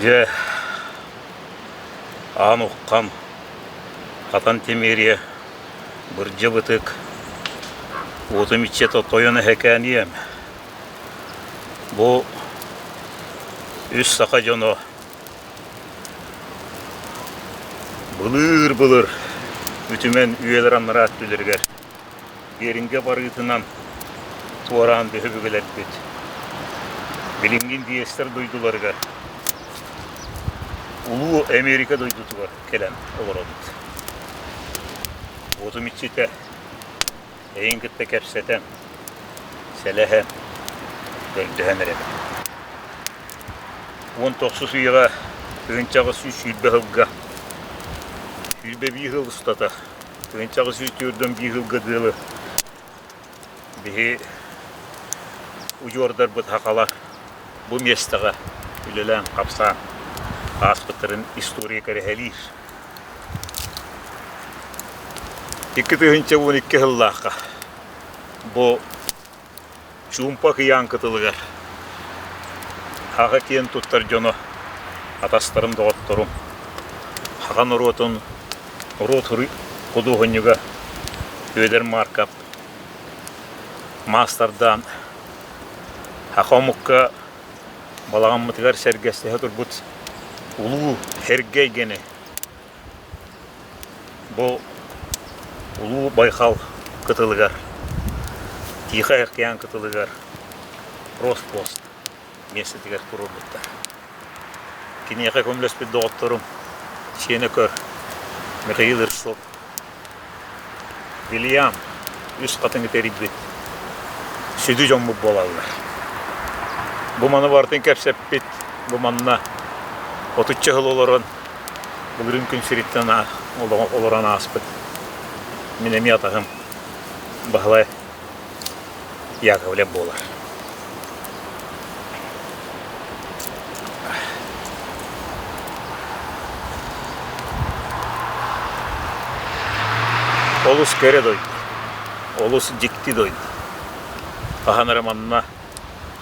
Дьэ, аан уххам, хатан тимириэ, бырдьа бытык, уотум иччитэ тойон эһэкээниэм. Бу үс саха дьоно былыыр-былыр үтүмэн үйэлэр анараа өттүлэригэр Дириҥгэ барыытынан туораан бөһүбүгэлэрбит билиҥҥи индиэстэр дойдуларыгар Улуу Америка дойдутугар кэлэн олоробут. Уотум иччитэ эйигин кытта кэпсэтэн, сэлэһэн, көрдөһөн эрэбин. 19 үйэҕэ 1820 сылга 21 сыл устата 1841 сылга дылы биһи удьуордарбыт сахалар бу миэстэҕэ үлэлээн-хамсаан ааспыттарын история кэрэһэлиир. 2012 сыллаахха бу Чуумпу акыйаан кытылыгар Хаҕа киэн туттар дьоно, атастарым, доҕотторум, Хаҕа норуотун норуот худуоһунньуга Сүөдэр Мааркап маастардаан саха омукка балаҕаммытыгар сэргэстэһэ турбут улуу эргэ эйгэни Бу Улуу Байҕал кытылыгар, Тихай океан кытылыгар Роспост миэстэтигэр туруорбуттар. Киниэхэ көмөлөспүт доҕотторум Сиэнэ Көр, Михаил Ершов, Вильям үс хатыҥы тэрийбит сүдү дьоммут буолаллар. Бу маны барытын кэпсэппит, бу манна отучча сыл олорон былырыын күн сириттэн олорон ааспыт мин эмиэ атаһым Баһылай Яковлев буолар. Олус кэрэ дойду, олус дьикти дойду. Хаһан эрэ манна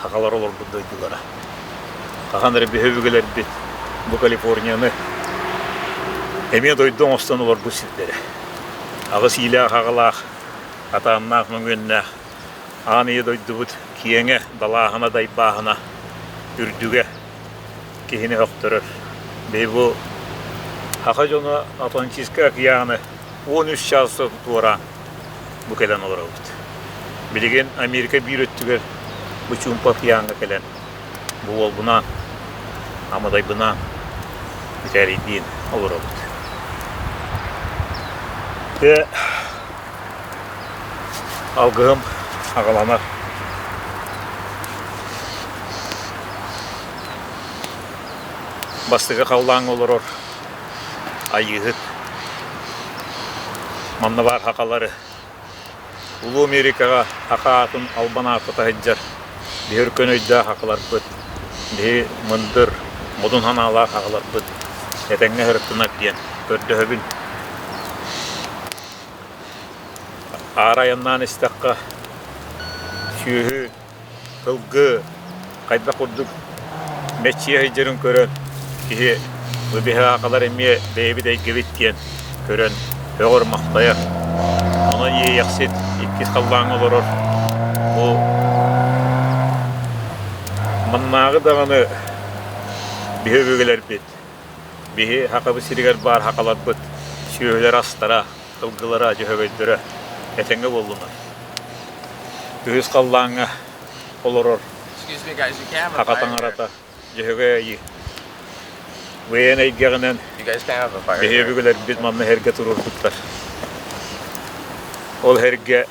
сахалар олорбут дойдулара. Хаһан эрэ биһи өбүгэлэрбит бу Калифорнияны эмиэ дойду оҥостон олорбут сирдэрэ. Аҕыс иилээх-аҕалаах, атааннаах мөҥүөннээх аан ийэ дойдубут киэҥэ, далааһына, дайбааһына үрдүгэ киһини өхтөрөр. Биһи бу саха дьоно Атлантическай океаны 13 чаас туораан бу кэлэн олоробут. Билигин Америка биир өттүгэр бу Чуумпу океаҥҥа кэлэн бу уолбунаан, амадайбынаан Виталийдиин олоробут. Дьэ, алгыһым аҕаланар. Бастакы халлааҥҥа олорор Айыыһыт манна баар сахалары Улуу Америкаҕа саха аатын албан ааттата сылдьар биһи өркөн өйдөөх сахаларбыт, биһи мындыр, модун санаалаах сахаларбыт этэҥҥэ сырыттынар диэн көрдөһөбүн. Аара айаннаан истэххэ сүөһү Сылгы хайдах курдук мэччийэ сылдьарын көрөн киһи бу биһи аахалар эмиэ бэйэбит эйгэбит диэн көрөн сөҕөр-махтайар. Онон Иэйэхсит иккис халлааҥҥа олорор бу маннааҕы даҕаны биһи өбүгэлэрбит, биһи Сахабыт сиригэр баар сахаларбыт сүөһүлэр астара, сылгылара, дьөһөгөйдөрө этэҥҥэ буоллунар. Үһүс халлааҥҥа олорор Саха таҥарата Дьөһөгөй Айыы бэйэн эйгэҕинэн биһи өбүгэлэрбит манна эргэ туруорбуттар. Ол эргэ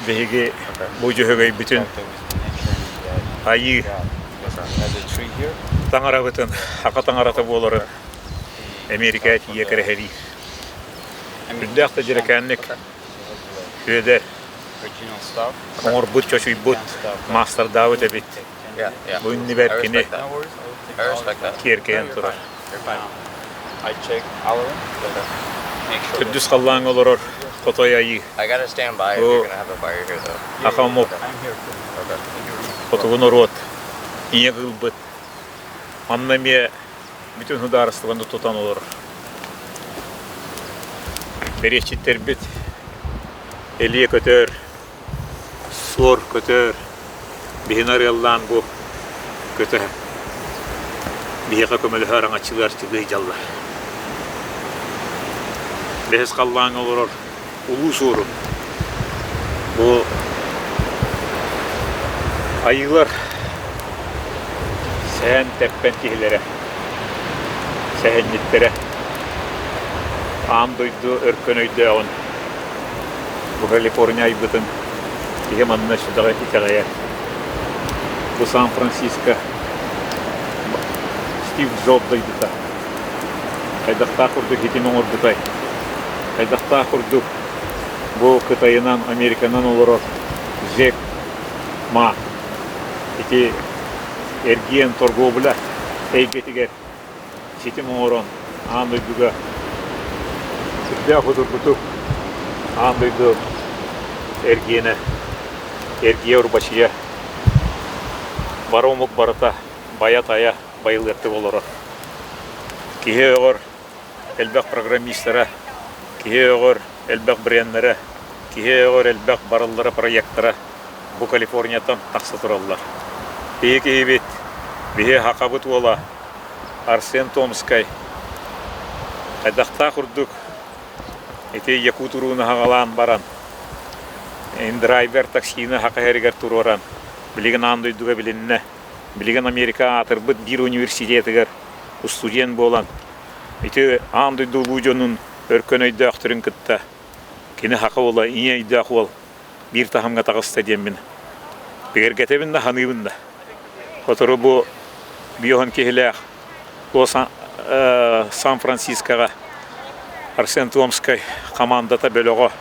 биһиги бу Дьөһөгөйбүтүн Айыы таҥарабытын Саха таҥарата буоларын Эмиэрикэ тиийэ кэрэһэлиир. Үрдээх да дьэрэкээнник Сүөдэр оҥорбут, чочуйбут, маастардаабыт эбит. Бу иннибэр кини киэркэйэн турар. Төрдүс халлааҥҥа олорор Хотой Айыы. Бу саха омук, хотугу норуот ийэ кыылбыт. Манна эмиэ бүтүн судаарыстыбаны тутан олорор. Бэриэччиттэрбит элиэ көтөр, суор көтөр, биһини арыаллаан бу көтө биһиэхэ көмөлөһө араҥаччылыы арчылыы дьаллар. Бэһис халлааҥҥа олорор улуу суорун бу айыылар сэһэн тэппэн киһилэрэ, сэһэнньиттэрэ аан дойду өркөн өйдөөҕүн бу Калифорния айбытын киһи манна сүдэҕи итэҕэйэр. Бу Сан-Франциско Стив Джобс дойдута. Хайдахтаах курдук хитин оҥорбутай? Хайдахтаах курдук бу Кытайынан, Американан олорор Джек Ма ити эргиэн торговля эйгэтигэр ситим оҥорон аан дойдуга сүрдээх судургутук аан дойду эргиэнэ эргийэ-урбачыйа бары омук барыта байа-тайа байылыаттык олорор. Киһи өҕөр элбэх программистара, киһи өҕөр элбэх бренднэрэ, киһи өҕөр элбэх барыллара проектара бу Калифорнияттан тахса тураллар. Биһи киһибит, биһи Хахабыт уола Арсен Томскай хайдахтаах курдук ити якут урууну хаҕалаан баран индрайвер таксины хаха иһэригэр туруоран билигин аан дойдуга билиннэ. Билигин Америка аатырбыт биир университетыгар устудьуон буолан, ити аан дойду улуу дьонун өркөн өйдөөхтөрүн кытта кини саха уола, ийэ өйдөөх уол биир таһымҥа таҕыста диэммин бигэргэтэбин да саныыбын да. Сотору бу биоһон киһилээх Сан-Францискоҕа Арсен Томскай хамаандата бөлөҕө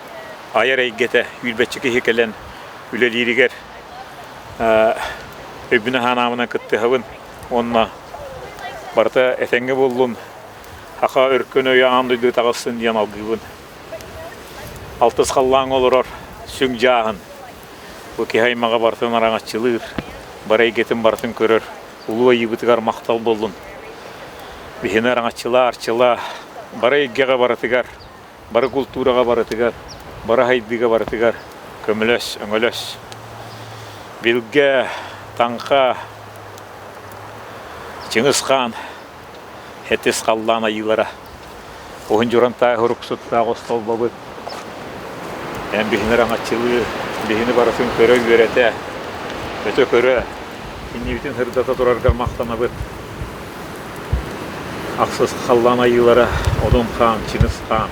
айар эйгэтэ үүрбэччи киһи кэлэн үлэлииригэр өйбүн-аһанаабынан кыттыһабын уонна барыта этэҥҥэ буоллун, саха өркөн өйө аан дойду таҕыстын диэн алгыыбын. Алтыс халлааҥҥа олорор сүҥ дьааһын бу киһи аймаҕы барытын араҥаччылыыр, бары эйгэтин барытын көрөр улуу айыыбытыгар махтал буоллун. Биһини араҥаччылаа, арчылаа, бары эйгэҕэ барытыгар бары култуураҕа барытыгар, бары хайдыыга барытыгар көмөлөс, өҥөлөс. Билгэ, Таҥха, Чыҥыс Хаан, Хэтис халлаан айыылара, Уһун Дьурантаай һуруксуттаах остолбобут, эн биһини араҥаччылыы, биһини барытын көрө-үөрэтэ, өтө көрө, иннибитин сырдата тураргар махтанабыт. Ахсыс халлаан айыылара Одун хаан, Чыҥыс хаан,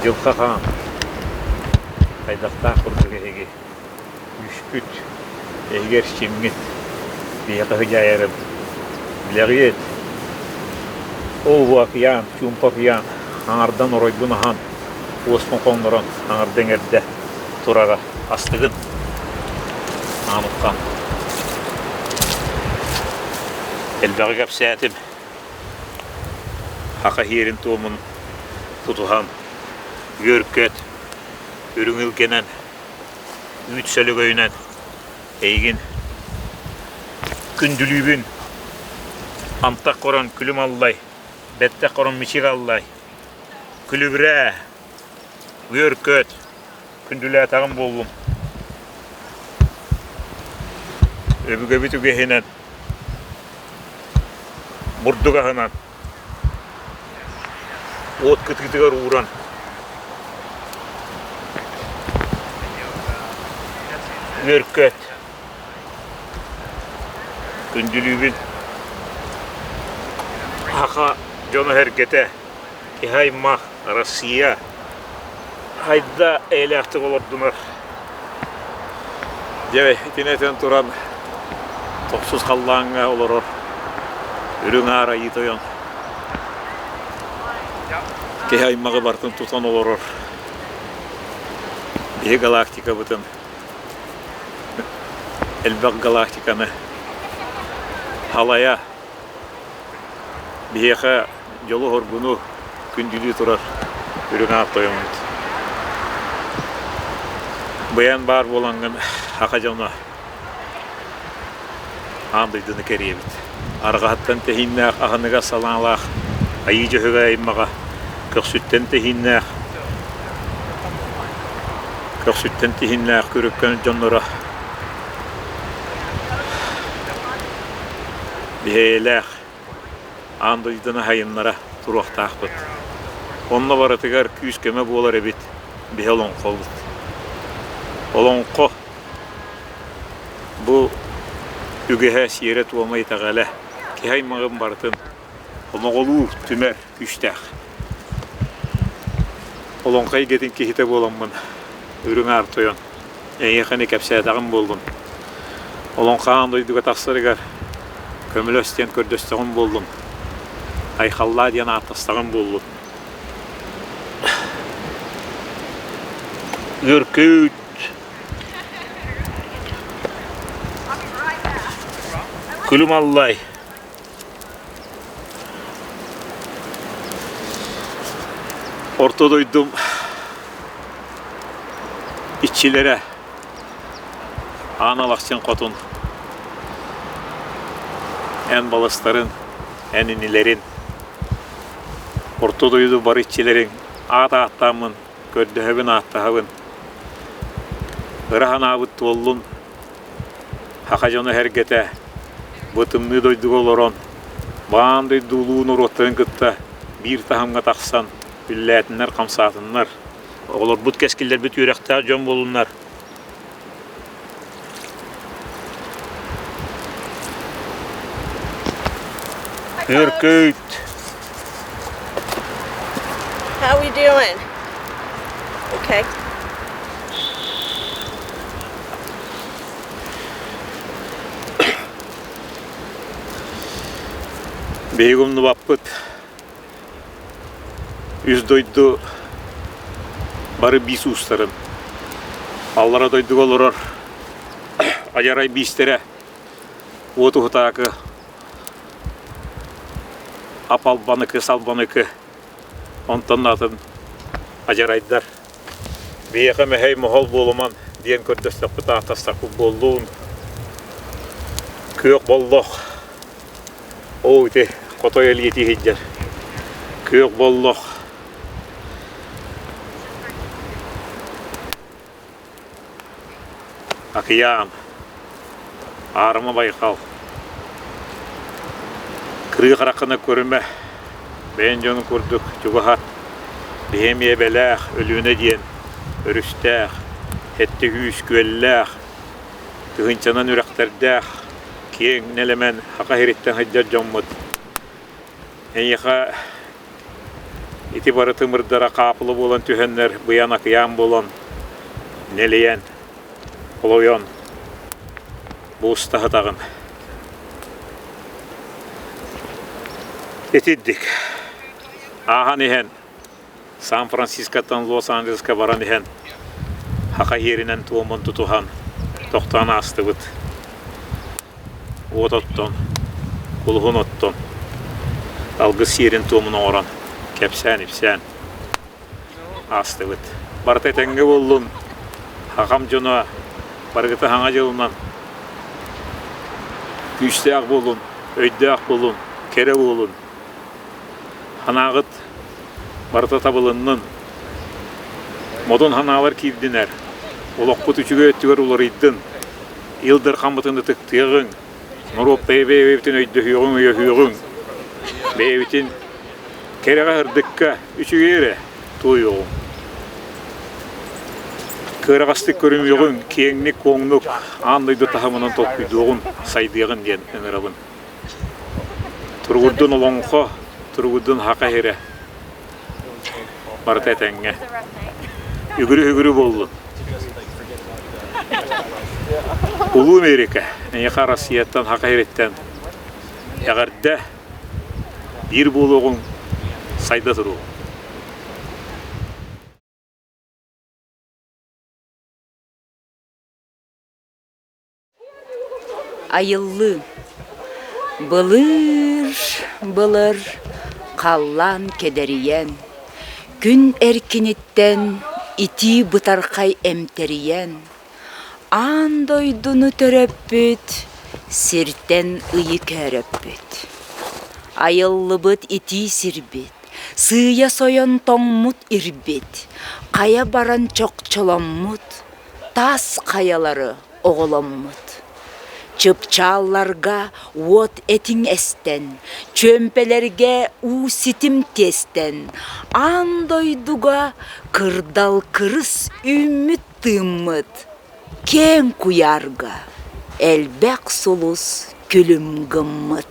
Дьылҕа хаан хайдахтаах курдук эһиги күүскүт, эһиги эрчимҥит биһиэхэ сыдьаайарын билэҕиэт. Ол бу акыйаан, чуумпу акыйаан аҥардан оройбун аһан, уоспун хоҥнорон аҥарда эҥэрдэ турара астыгын. Аамыккам. Элбэҕи кэпсээтим. Саха сиэрин-туомун тутуһан, үөр-көт, үрүҥ илгэнэн, үүт сөлөгөйүнэн эйигин күндүлүүбүн. Антах корон күлүм аллай, бэттэх корон мичик аллай. Күлүбүрээ, үөр-көт, күндүлээтэҕим буоллум. Өбүгэбит үгэһинэн бурдук аһынан уот кытыытыгар ууран үөркөт күндүлүүбүн саха дьоно-сэргэтэ киһи аймах Россия хайда эйэлээхтик олордунар. Дьэ, итини этэн туран, тохсус халлааҥҥа олорор Үрүҥ Аар Айыы Тойон киһи аймаҕы барытын тутан олорор биһи галактикабытын элбэх галактиканы халайа Биһиэхэ дьолу-соргуну күндүлүү турар үрүҥ аар тойоммут. Быйан баар буолаҥҥын саха дьоно. аан дойдуну кэрийэбит. Арҕаһыттан тэһииннээх аһыныгас салаалаах Айыы Дьөһөгөй аймаҕа, көхсүттэн тэһииннээх көхсүттэн тиһиннээх күрүккэн дьонноро биһиэйэлээх аан дойдуну аһайыннара туруохтаахпыт. Онно барытыгар күүс-көмө буолар эбит биһи олоҥхобут. Олоҥхо бу үгэһэ, сиэрэ-туома, итэҕэлэ киһи аймаҕын барытын омоҕолуу түмэр күүстээх. Олоҥхо эйгэтин киһитэ буоламмын Үрүҥ Аар Тойон эйиэхэни кэпсээтэҕим буоллун. Олоҥхо аан дойдуга тахсарыгар көмөлөс диэн көрдөстөҕүм буоллун. Айхаллаа диэн ааттастаҕым буоллун. Үркүүт Күлүм аллай Орто дойдум иччилэрэ Аан Алахчын хотун эн балыстарын, эн инилэрин, Орто дойду бары иччилэриҥ аат ааттааммын көрдөһөбүн ааттаһабын. Ыра санаабыт туоллун, Саха дьоно-сэргэтэ бу тымныы дойдуга олорон, баан дойду улуу норуоттарын кытта биир таһымҥа тахсан үлэлээтиннэр-хамсаатыннар, оҕолорбут кэскиллэрбит үөрэхтээх дьон буоллуннар. Өркөйт! How we doing? Okay. Биһиги умнубаппыт үс дойду бары биис уустарын аллара дойдуга олорор адьарай биистэрэ уот уһутаакы ап-албаныкы салбаныкы Онтон атын адьарайдар биһиэхэ мэһэй моһол буолуман диэн көрдөстөхпүт ааттастахпыт буоллун. Күөх боллох оо ити хотой элиэтии сылдьар. Күөх боллох Акыйаан, Аарыма байҕал, кырыы хараххына көрүмэ, бэйэҥ дьонуҥ курдук чугаһат, биһи эмиэ эбэлээх Өлүөнэ диэн өрүстээх, 700 күөллээх, тыһыынчанан үрэхтэрдээх, киэҥ нэлэмэн Саха сириттэн сылдьар дьоммут. Эйиэхэ ити бары тымырдара хаапыла буолан түһэннэр быйан акыйаан буолан нэлийэн, олойон буустаһытаҕын. Итирдик. Ааһан иһэн Сан-Францискоттан Лос-Анджелеска баран иһэн Хаха иһиэринэн туомун тутуһан тохтоон аастыбыт. Уот оттон, кулуһун оттон, алгыс сиэрин-туомун оҥорон, кэпсээн-ипсээн аастыбыт. Барыта этэҥҥэ буоллун, Хахам дьоно барыгыта саҥа дьылынан күүстээх буолун, өйдөөх буолун, кэрэ буолун. Санааҕыт барыта табылыннын, модун санаалар киирдинэр, олохпут үчүгэй өттүгэр уларыйдын, Ил Дархаммытын ытыктыаҕыҥ, норуот бэйэ-бэйэбитин өйдөһүөҕүҥ, өйөһүөҕүҥ, бэйэбитин кэрэҕэ-сырдыкка үчүгэй эрэ туойуоҕуҥ. Кыараҕастык көрүҥүөҕүҥ, киэҥник-куоҥнук аан дойду таһымынан толкуйдуоҕун, сайдыаҕын диэн ыҥырабын. Туругурдун олоҥхо, туругурдун саха сирэ. Барыта этэҥҥэ. Үгүрү-үгүрү буоллун. Улуу Америка, эйиэхэ Россияттан, Саха сириттэн эҕэрдэ, биир буолуоҕуҥ, сайда туруоҕуҥ. Айыллыы Былыр-былыр халлаан кэдэрийэн, күн эркиниттэн итии бытархай эмтэрийэн, аан дойдуну төрөппүт Сиртэн ыйы көөрөппүт, айыллыбыт итии сирбит, сыыйа сойон тоҥмут ирбит, хайа баран чохчоломмут, таас хайалары оҕоломмут. Чыпчаалларга уот этиҥ эстэн, чүөмпэлэргэ уу ситим тиэстэн, аан дойдуга кырдал кырыс үүммүт тыыммыт, киэҥ куйаарга элбэх сулус күлүм гыммыт.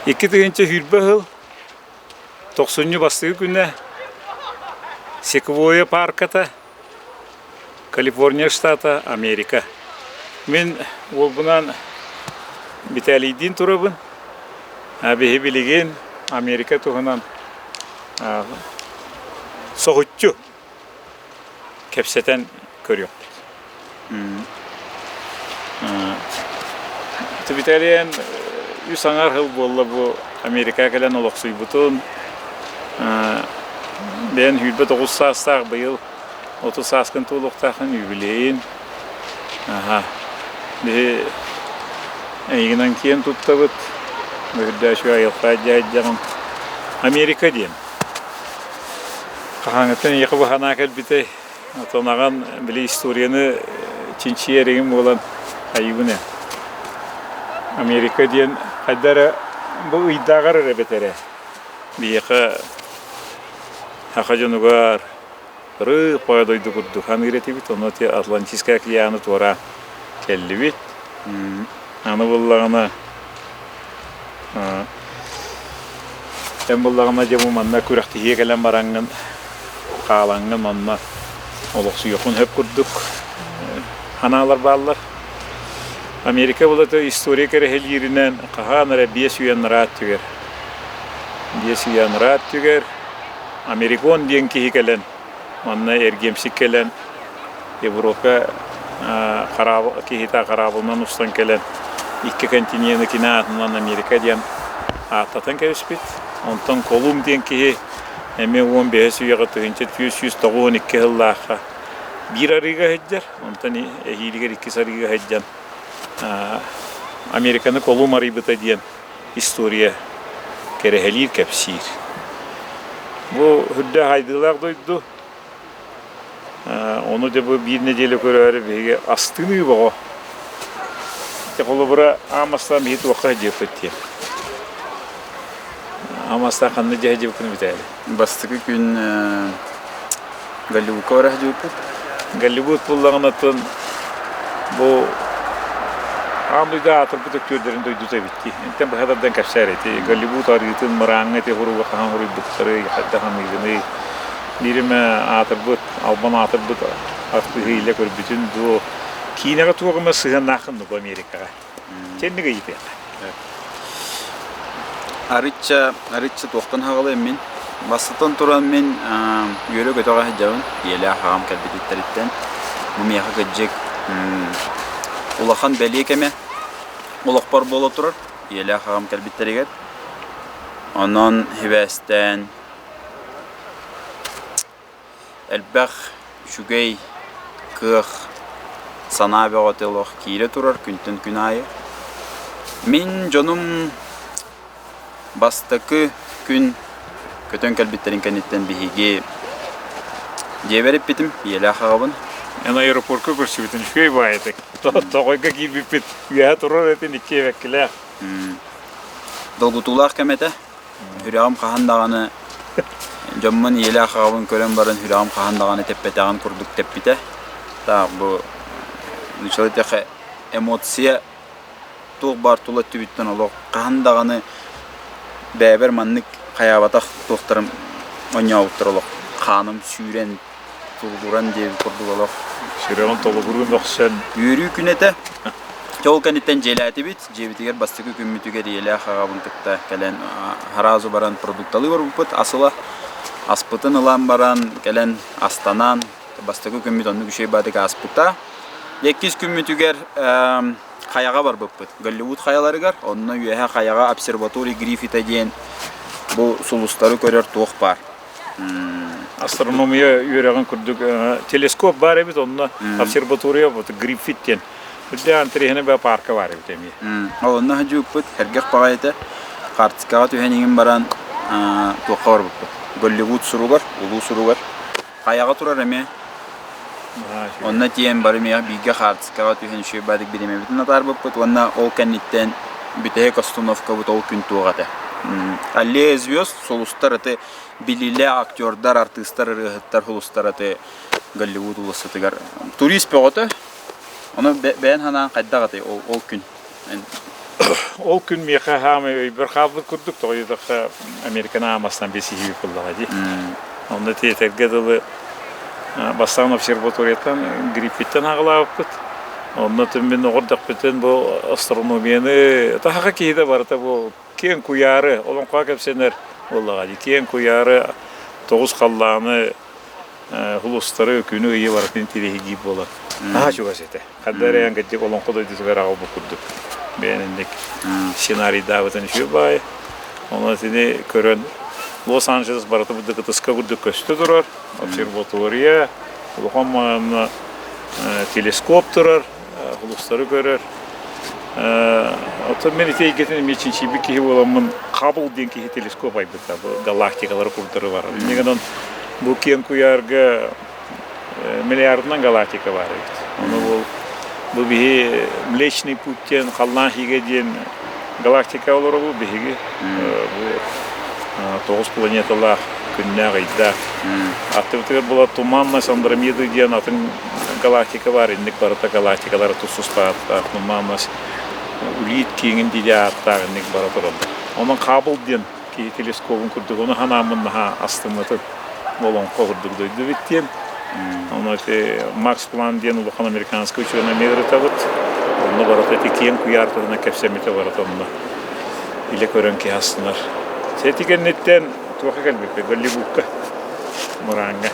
2020 сыл тохсунньу бастакы күнэ Секвойя паарката, Калифорния штата, Америка. Мин уолбунаан Виталийдиин турабын. Биһи билигин Америка туһунан соһуччу кэпсэтэн көрүөхпүт. Виталийан үс аҥаар сыл буолла бу Америка кэлэн олохсуйбутун. Бэйэн 29 саастаах быйыл 30 сааскын туолуохтаахын юбилейин. Аха. Биһи эйигинэн киэн туттабыт. Үрдээчү айылҕа дьаһайдьаҕын. Америка диэн. Хаһааҥҥыттан эйиэхэ бу санаа кэлбитэй? Оттон аҕан били историяны чинчийэр игин буолан айыбын ээ. Америка диэн хайда эрэ бу ыйдааҕар эрэ бэтэрэ. Биһиэхэ саха дьонугар ырыы-хойо дойду курдук саныыр этибит. Ону ити Атлантическай океаны туора кэллибит. Аны буллаҕына Эн буллаҕына дьэ бу манна күрэхтэһиигэ кэлэн бараҥҥын, хаалаҥҥын манна олохсуйуоххун сөп курдук санаалар бааллар. Америка былата история кэрэһилииринэн хаһаан эрэ 5 үйэ анараа өттүгэр 5 үйэ анараа өттүгэр Америкон диэн киһи кэлэн Манна эргиэмсик кэлэн Европа киһитэ хараабылынан устан кэлэн икки континены кини аатынан Америка диэн ааттатан кэбиспит. Онтон Колумб диэн киһи эмиэ 15 үйэҕэ 1492 сыллаахха биир арыыга сылдьар, онтон эһиилигэр иккис арыыга сылдьан Американы Колумб арыйбыта диэн история кэрэһэлиир, кэпсиир. Бу үрдээх айдыылаах дойду. Ону дьэ бу биир нэдиэлэ көрөөрү биһиги астыныы боҕо. Ити холобура аан бастаан биһи туохха сылдьыахпыт диэн. Аан бастаан ханна дьэ сылдьыбыккын бүтээли? Бастакы күн Голливудка бара сылдьыбыппыт. Голливуд буллаҕынатын бу аан дойду аатырбыт өктүөрдэрин дойдута эбит дии. Интэн быһа тардан кэпсээр ити. Голливуд арыытын мырааҥҥа ити хоруга хаһан хоруйбуттарый, хайдах аныыгыный? Биир эмэ аатырбыт, албан аатырбыт артыыһы илэ көрбүтүн дуо? Киинэҕэ туох эмэ сыһыаннааххын дуо бу Америкаҕа? Чэнник ыйытыахха. Арычча, арычча туохтан хаҕылыам мин? Бастатан туран мин үөрэ-көтөҕө сылдьабын, ийэлээх аҕам кэлбититтэриттэн. Бу миэхэ кырдьык улахан бэлиэ кэмэ олохпор буола турар, ийэлээх аҕам кэлбиттэригэр. Онон сибээстээн Элбэх үчүгэй кыах, санаа бөҕөтө олох киирэ турар күнтэн күн аайы. Мин дьонум бастакы күн көтөн кэлбиттэрин кэнниттэн биһиги дьиэбэр иппитим, ийэлээх аҕабын. Эн аэропорка көрсүбүтүн үчүгэй баайытык. Тоҕойго киирбиппит үөһэ турар этин икки эбэккилээх. Долгутуулаах кэм этэ. Сүрэҕим хаһан даҕаны дьоммун ийэлээх аҕабын көрөн баран сүрэҕим хаһан даҕаны тэппэтэҕин курдук тэппитэ. Таах бу нууччалыы эттэххэ эмоция туох баар тула өттүбүттэн олох хаһан даҕаны бэйэбэр маннык хайаабатах туохтарым оонньообуттар олох хааным сүүрэн Тулгуран диэбит курдук олох. Сүрэҕин толугуруу мөхсөн. Үөрүү күн этэ. Ол кэнниттэн дьиэлээтибит. Дьиэбитигэр бастакы күммүтүгэр ийэлээх аҕабын кытта кэлэн сразу баран продукталыы барбыппыт ас ыла. Аспытын ылан баран кэлэн астанан бастакы күммүт оннук үчүгэй баатык ааспыта. Иккис күммүтүгэр хайаҕа барбыппыт. Голливуд хайаларыгар. Онно үөһэ хайаҕа обсерватория Гриффита диэн бу сулустары көрөр туох баар. Астрономия үөрэҕин курдук телескоп баар эбит, онно обсерватория вот Гриффит диэн. Үрдээх интэриэһинэй баа парка баар эбит эмиэ. Онно сылдьыбыппыт, сэргэх баҕайы этэ. Хаартыскаҕа түһэн иҥин баран туохха барбыппыт? Голливуд суругар, улуу суругар. Хайаҕа турар эмиэ. Онно тиийэн бары эмиэ бииргэ хаартыскаҕа түһэн үчүгэй баҕайытык бириэмэбитин атаарбыппыт уонна ол кэнниттэн бүтэһик остановкабыт ол күн туох этэ? Аллея звезд, сулустар аты билиилээх актердар, артыыстар, ырыаһыттар сулустар аты Голливуд уулуссатыгар турист бөҕөтө. Ону бэйэн санаан хайдах этэй ол, ол күн? Ол күн миэхэ хаамай өйбөр хаалбыт курдук, тоҕо диэтэххэ Американы аамастан бэсиһии буоллаҕа дии. Онно тиэтэргэ дылы бастаан обсерваторияттан гриппиттэн аҕалаабыппыт. Онно мин оҕордохпүтүн бу астрономияны таһаха киһи да барыта бу киэҥ куйаары олоҥхоҕо кэпсэнэр буоллаҕа дии. Киэҥ куйаары тоҕус халлааны улуустары күнү ыйы барытын тириһигии буолан наһаа чугас этэ. Ханна эрэ кырдьык олоҥхо дойдутугар аҕалбыт курдук бэйэн инник сценарийдаабытын үчүгэй баҕайы. Онон итини көрөн Лос-Анджелес барыта бурдук ытыска курдук көстө турар. Обсерватория, улахан маҕанна телескоп турар, улуустары көрөр. Оттон мин ити эйгэтин эмиэ чинчийбит киһи буоламмын Хаббл диэн киһи телескоп айбыта, бу галактикалары курдары барар. Инньэ гынан бу киэҥ куйаарга миллиардынан галактика баар эбит. Ону бу бу биһи Млечный Путь диэн халлаан иһигэ диэн галактика олоробут биһиги бу тоҕус планеталаах күннээх ыйдаах. Аттыбытыгар була туманность Андромеды диэн атын галактика баар, инник барыта галактикалара тус-туспа ааттаах туманность улит кииҥин диди ааттаах инник бара тураллар. Онон Хаббл диэн киһи телескобун курдук ону ханааммын наһаа астыммытым. Олоҥхо курдук дойду эбит диэн. Ону ити Макс План диэн улахан американскай учуонай эмиэ ырытабыт. Онно барыта ити киэҥ куйаар туһунан кэпсэммитэ барыта онно илэ көрөн киһи астынар. Ити кэнниттэн туохха кэлбиппит? Голливудка, Мурааҥҥа.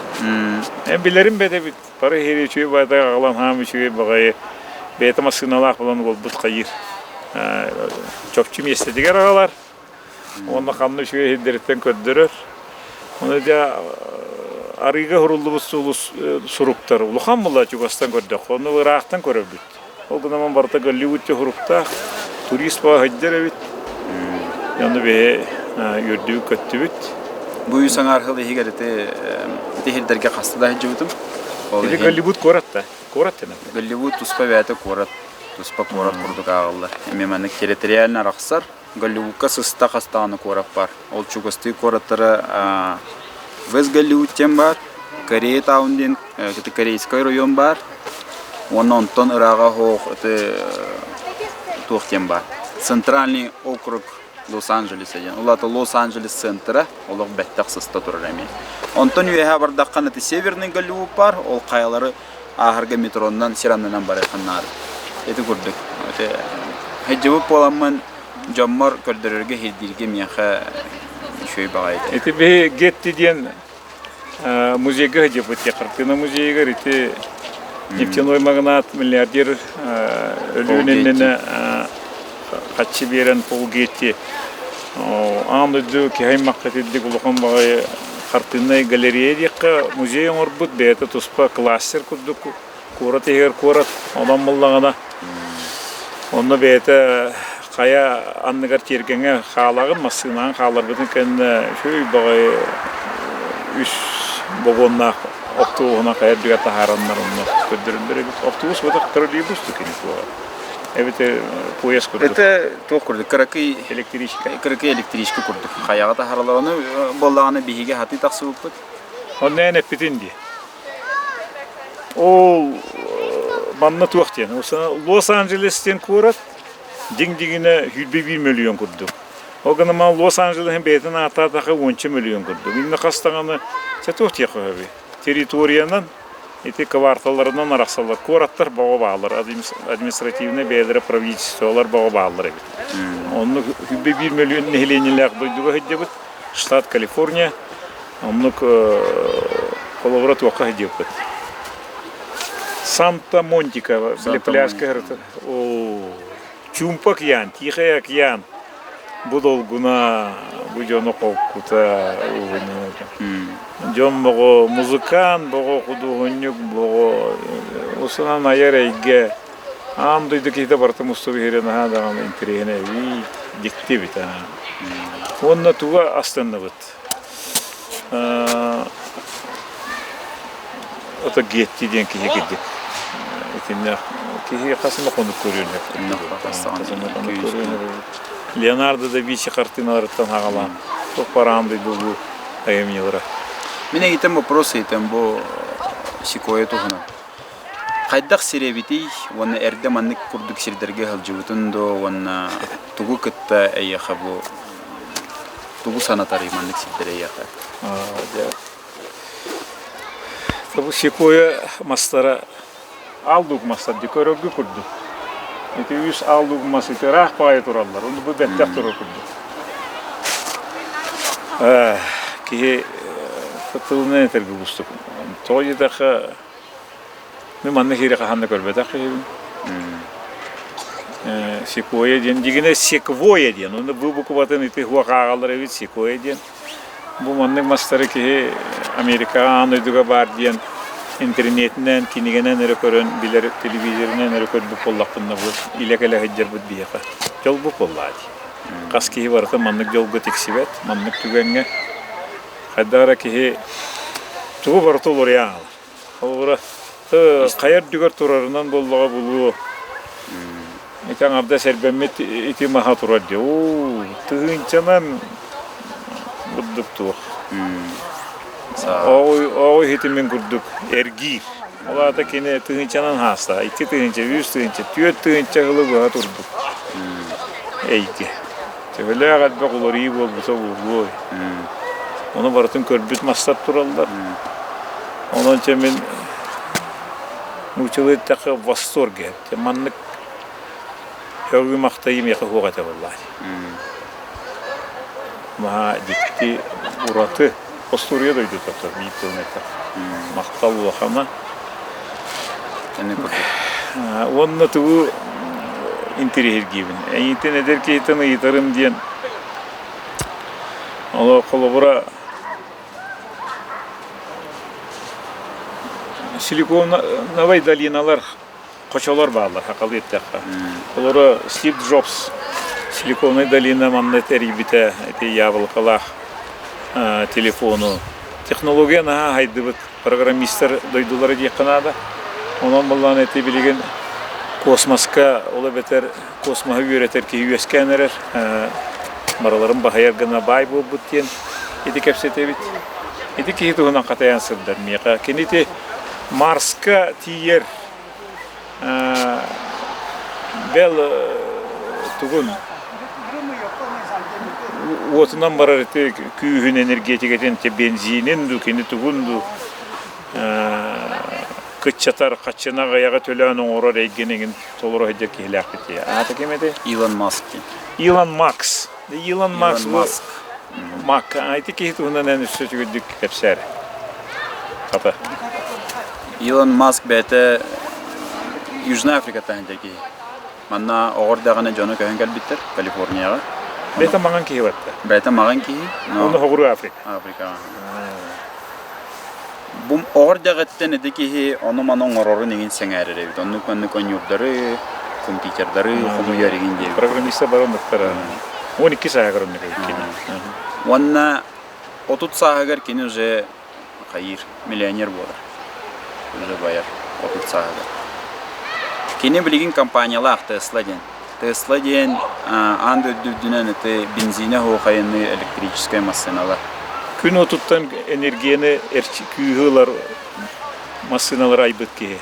Эн билэрим бэтэбит. Бары иһири үчүгэй баҕайытык аҕалан хаам үчүгэй баҕайы бэйэтэ массыыналаах буолан уолбут хайыыр. Чопчу миэстэтигэр аҕалар. Уонна ханна үчүгэй сирдэриттэн көрдөрөр. Ону дьэ арыыга суруллубут сулус суруктар улахан була чугастан көрдөххө, ону ыраахтан көрөбүт. Ол гынан барыта Голливуд суруктаах, турист баҕа сылдьар эбит. Ону биһи үөрдүбүт-көттүбүт. Бу үс аҥаар сыл иһигэр ити ити сирдэргэ хаста да сылдьыбытым. Ол Ити Голливуд куорат да? Куорат дэнэр. Голливуд туспа бэйэтэ куорат, туспа куорат курдук ааҕыллар. Эмиэ маннык территориально арахсар. Голливудка сыста хас даҕаны куорат баар. Ол чугастыы куораттара Вест Голливуд диэн баар, Корея Таун диэн ити корейскай район баар уонна онтон ырааҕа оһох ити туох диэн баар Центральный округ Лос-Анджелеса диэн. Ол аата Лос-Анджелес центра олох бэттэх сыста турар эмиэ. Онтон үөһээ бардаххына ити Северный Голливуд баар, ол хайалары ааһарга метроннан сир аннынан барыаххын наада. Ити курдук. Ити сылдьыбыт буоламмын дьоммор көрдөрөргө иһирдииргэ миэхэ үчүгэй баҕайы этэ. Ити биһи Гетти диэн музейга сылдьыбыт хартыына музейыгар ити нефтяной магнат миллиардер өлүүн иннинэ хаччы биэрэн Пол Гетти аан дойду киһи аймахха итирдик улахан баҕайы хартыыннай галерея диэххэ музей оҥорбут бэйэтэ туспа кластер курдук куорат иһигэр куорат онон буллаҕына онно бэйэтэ хайа анныгар тиэргэҥҥэ хаалаҕын массыынаҕын хаалларбытын кэннэ үчүгэй баҕайы үс богуоннаах автобуһунан хайа үрдүгэр таһаараннар онно көрдөрөллөр эбит автобус буотах троллейбус кини туоҕа эбэтэр поезд курдук Это туох курдук кыракый электричка кыракый электричка курдук хайаҕа таһаараллар ону буоллаҕына биһиги хатыы тахсыбыппыт онно эн эппитин дии Ол манна туох диэн, Лос-Анджелес диэн куорат дьиҥ-дьиҥинэ 101 мөлүйүөн курдук. Ол гынан Лос-Анджелеһын бэйэтин ааттаатахха уонча мөлүйүөн курдук. Иннэ хас даҕаны чэ туох диэххэ сөбүй? Территориянан ити кварталларынан арахсаллар. Куораттар бөҕө бааллар, административнай бэйэлэрэ правительстволар бөҕө бааллар эбит. Оннук 101 мөлүйүөн нэһилиэнньэлээх дойдуга сылдьабыт. Штат Калифорния. Оннук холобура туохха сылдьыахпыт. Санта-Монтика, били пляжка Чуумпа океан, Тихий океан. Бу долгуна, бу дьону холкута Дьон боҕо музыкант боҕо, худуоһунньук боҕо, усунан айар эйгэ аан дойду киһитэ барыта мустубут иһирэ наһаа даҕаны интэриэһинэй дьикти эбит аа. Уонна туга астынныбыт? Ото Гетти диэн киһи кирдик. Итиннэ киһи хас эмэ хонук көрүөн Леонардо да Винчи хартыыналарыттан хаҕалаан туох бараан дойду бу айымньылара. Мин эйитэн вопрос ыйытам бу секвойя туһунан. Хайдах сир эбитий уонна эрдэ маннык курдук сирдэргэ сылдьыбытын дуо уонна тугу кытта эйиэхэ бу тугу санатарый маннык сирдэр эйиэхэ? Бу секвойя мастара аал луук мастар дии көрөргө курдук. Ити үс аал луук мас ити ыраах баҕайы тураллар. Ону бу бэттэх турар курдук. Киһи тылынан этэргэ уустук. Тоҕо диэтэххэ Мин манна киирэ хаһан да көрбөтөх киһибин. Секвойя диэн, дьигинэ секвойя диэн, уонна бу букватын ити хуох ааҕаллар эбит секвойя диэн. Бу маннык мастары киһи Америкаҕа аан дойдуга баар диэн интернетинэн, кинигэнэн эрэ көрөн билэр, телевизорынан эрэ көрбүт буоллахпына бу илэ кэлэ сылдьарбыт биһиэхэ дьолбут буоллаҕа дии. Хас киһи барыта маннык дьолго тиксибэт, маннык түгэҥҥэ хайдах эрэ киһи тугу барыта уларыйан хаалар. Холобура, хайа үрдүгэр турарынан буоллаҕа булуо. Ити аҥардас эрбэммит ити маһа турар дии. Оо, тыһыынчанан курдук туох. Оҕо иһитимин курдук эргиир. Ол аата кини тыһыынчанан хааста. 2 тыһыынча, 3 тыһыынча, 4 тыһыынча сылы быһа турбут эйгэ. Төһөлөөх элбэх уларыйыы буолбута буолуой. Ону барытын көрбүт мастар тураллар. Онон чэ мин нууччалыы эттэххэ в восторге. Маннык сөҕүү-махтайыы миэхэ суох этэ буоллаҕа. Наһаа дьикти ураты остуоруйа дойдута биир тылын этэр. Махтал улахана. Уонна тугу интэриэһиргиибин. Эйиитин эдэр киһитин ыйытарым диэн холобура Силиконовай долиналар хочолор бааллар хахалыы эттэххэ. Олору Стив Джобс Силиконовай долина манна тэрийбитэ ити яблокалаах телефону. Технология наһаа хайдыбыт программистар дойдулара диэххэ наада. Онон буоллаҕына ити билигин космоска, ол эбэтэр космоһы үөрэтэр киһи үөскээн эрэр. Барыларын баһыйар гына баай буолбут диэн ити кэпсэтэбит. Ити киһи туһунан хатайан сырдар миэхэ. Кини ити Марска тиийэр бэл тугун уотунан барар ити күүһүн энергетикэтин бензинин дуу кини тугун дуу кыччатар хаччына аҕыйаҕы төлөөн оҥорор эйгэни эҥин толоро сылдьар киһилээхпит дии. Аата ким этэй? Илон Маск диэн. Илон Макс. Илон Макс Маск. Мак. Ити киһи туһунан эн өссө үчүгэйдик кэпсээр. Хата. Илон Маск бэйэтэ Южная Африкаттан сылдьар киһи. Манна оҕо эрдэҕинэ дьоно көһөн кэлбиттэр Калифорнияҕа. Бэйэтэ маҥан киһи барда. Бэйэтэ маҥан киһи. Онно Хоҕуруу Африка. Африкаҕа. Бу оҕо эрдэҕиттэн ити киһи ону-маны оҥорорун иҥин сэҥээрэр эбит. Оннук-маннык ойуурдары, компьютердары хомуйар иҥин диэбит. Программиста барыммыттара. 12 сааһыгар оннук эбит кини. Уонна 30 сааһыгар кини уже хайыыр, миллионер буолар. Уже байар 30 сааһыгар. Кини билигин компаниялаах Тесла диэн. Тесла диэн аан дойду үрдүнэн ити бензинэ оһуохайыныы электрическэй массыыналар. Күн уотуттан энергияны күүһү ылар массыыналары айбыт киһи.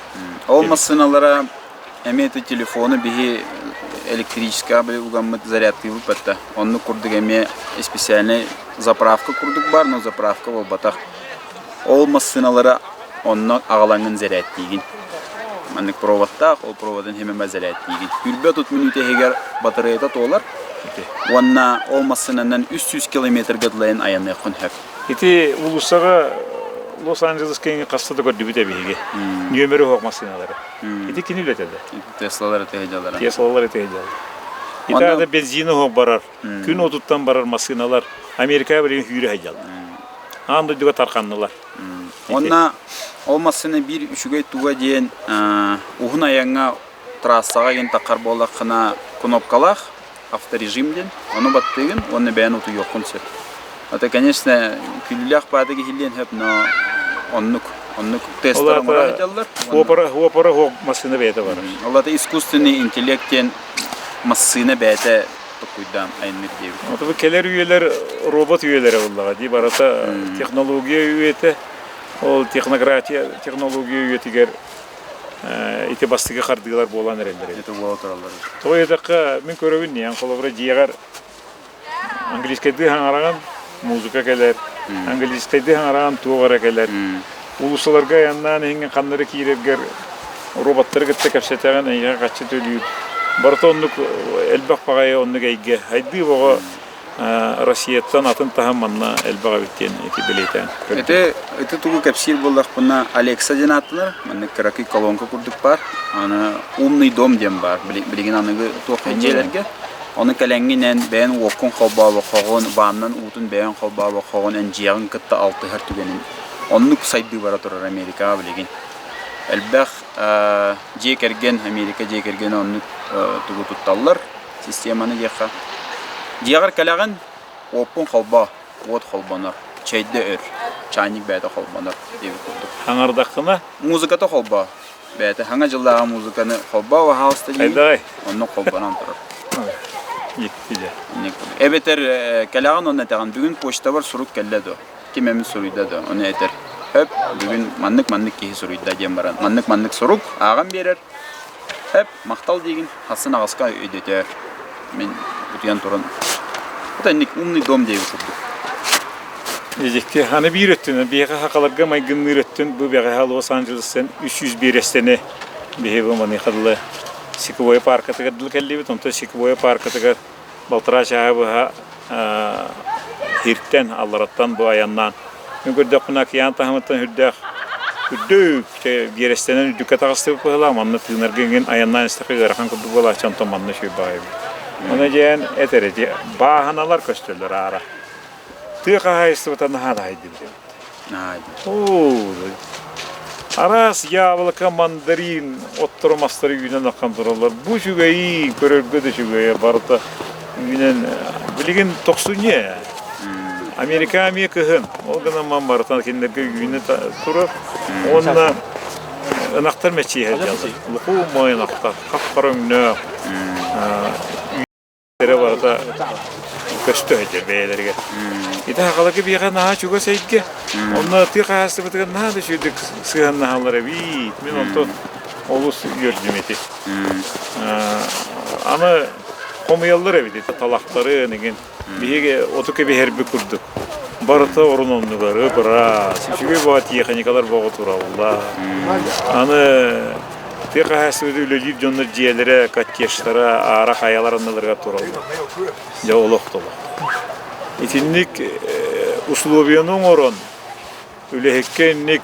Ол массыыналара эмиэ ити телефону биһи электрическэй били угаммыт зарядтыыбыт батта. Оннук курдук эмиэ специальный заправка курдук бар, но заправка буолбатах. Ол массыыналары онно аҕалаҥҥын зэрээттиигин. Маннык проводтаах, ол проводын химэмэ зэрээттиигин. Үрбэ тут мүнүүтэ иһигэр батареята туолар уонна ол массыынанан 300 километрга дылайан айаныаххын сөп. Ити уулуссаҕа Лос-Анджелеска хаста да көрдүбүт эбиһиги. Нүөмэри оһох массыыналары. Ити кини үлэтэ да? Теслалар ити сылдьаллара. Теслалар ити сылдьаллар. Итаада бензин оһох барар, күн уотуттан барар массыыналар Америкаҕа билигин сүүрэ сылдьаллар. Аан дойдуга тарханнылар. Уонна ол массыына биир үчүгэй туга диэн уһун айаҥҥа трассаҕа игин таххар буоллаххына кнопкалаах авторежим диэн ону баттыыгын уонна бэйэн утуйуоххун сөп. Это, конечно, күлүүлээх баада киһилиэн сөп, но оннук оннук тесттар оҥоро сылдьаллар. Уопара уопара массыына бэйэтэ барар. Ол аата искусственный интеллект диэн массыына бэйэтэ токуйдаан айанныыр диэбит. Вот бу кэлэр үйэлэр робот үйэлэрэ буоллаҕа дии барыта технология үйэтэ ол технократия технология үйэтигэр ити бастакы хардыылар буолан эрэллэр эбит. Это буола тураллар. Тоҕо диэтэххэ мин көрөбүн диэн холобура дьиэҕэр английскайдыы хаҥараҕын музыка кэлэр, английскайдыы хаҥараҕын туох эрэ кэлэр. Уулуссаларга айаннаан иһиҥҥин ханна эрэ киирэргэр роботтары кытта кэпсэтэҕин, эйиэхэ хаччы төлүүр. Барыта оннук элбэх баҕайы оннук эйгэ. Хайдыы оҕо Россияттан атын таһым манна элбэх эбит диэн ити бэлиэтээн көрдүм. Ити, ити тугу кэпсиир буоллахпына, Алекса диэн ааттанар, маннык кыракый колонка курдук баар. Аны умный дом диэн баар, билигин аныгы туох дьиэлэргэ. Ону кэлэҥҥин эн бэйэн уоккун холбообоккоҕун, ваннан уутун бэйэн холбообоккоҕун, эн дьиэҕин кытта алтыһар түгэнин. Оннук сайдыы бара турар Америкаҕа билигин. Элбэх дьиэ кэргэн, Америка дьиэ кэргэнэ оннук тугу тутталлар. Системаны диэххэ. Дьиэҕэр кэлэҕин, уоппун холбоо, уот холбонор, чэйдэ өр, чайник бэйэтэ холбонор диэбит курдук. Хаҥардаххына? Музыката холбоо. Бэйэтэ хаҥа дьыллааҕы музыканы холбоо баһаалыста диир. Хайдаҕай? Онно холбонон турар. Дьикти дьэ. Эбэтэр кэлэҕин онно этэҕин, бүгүн почтабар сурук кэллэ дуо? Ким эмит суруйда дуо? Ону этэр. Хөп, бүгүн маннык-маннык киһи суруйда диэн баран, маннык-маннык сурук ааҕан биэрэр. Эп, махтал диигин, хассын аҕыска өйдөтөөр. Мин утуйан туран, это умный дом диэбит курдук. Дьикти, аны биир өттүнэн, биһиэхэ сахаларга майгынныыр өттүн бу бэҕэһээ Лос-Анджелестан 300 биэрэстэни биһиги бу маныаха дылы Секвойя пааркатыгар дылы кэллибит. Онтон Секвойя пааркатыгар балтараа чааһы быһа Хиртэн, аллараттан бу айаннаан Мин көрдөхпүнэ океан таһымыттан үрдээх үрдүк биэрэстэнэн үрдүккэ таҕыстыбыт быһыылаах манна тыынарга иҥин айаннаан истэххэ ыарахан курдук буолааччы онтон манна үчүгэй баҕайы эбит. Ону дьээн эт эрэ дии бааһыналар көстөллөр аара. Тыа хаһаайыстыбата наһаа да хайдыбыт эбит. Оо, араас яблоко, мандарин оттору мастары үүнэн ахан тураллар. Бу үчүгэйи көрөргө да үчүгэйэ барыта үүнэн билигин тохсунньу ээ. Америка эмиэ кыһын. Ол гынан ман барытын кинилэргэ үүнэ турар. Уонна ынахтар мэччийэ сылдьаллар. Лухуу моой ынахтар, хап-хара өҥнөөх. Эрэ барыта көстө сылдьар бэйэлэригэр. Ити сахаларга биһиэхэ наһаа чугас эйгэ. Онно тыа хаһаайыстыбатыгар наһаа да үчүгэйдик сыһыаннаһаллар эбит. Мин онтон олус үөрдүм ити. Аны хомуйаллар эбит ити талахтарын игин. Биһиги оту кэбиһэрбит курдук. Барыта орун оннугар ып-ыраас, үчүгэй баҕа тиэхиньикалар бөҕө тураллар. Аны тыа хаһаайыстыбата үлэлиир дьоннор дьиэлэрэ, коттеджтара, аара хайалар анныларыгар тураллар. Дьэ олох да олох. Итинник условияны оҥорон, үлэһиккэ инник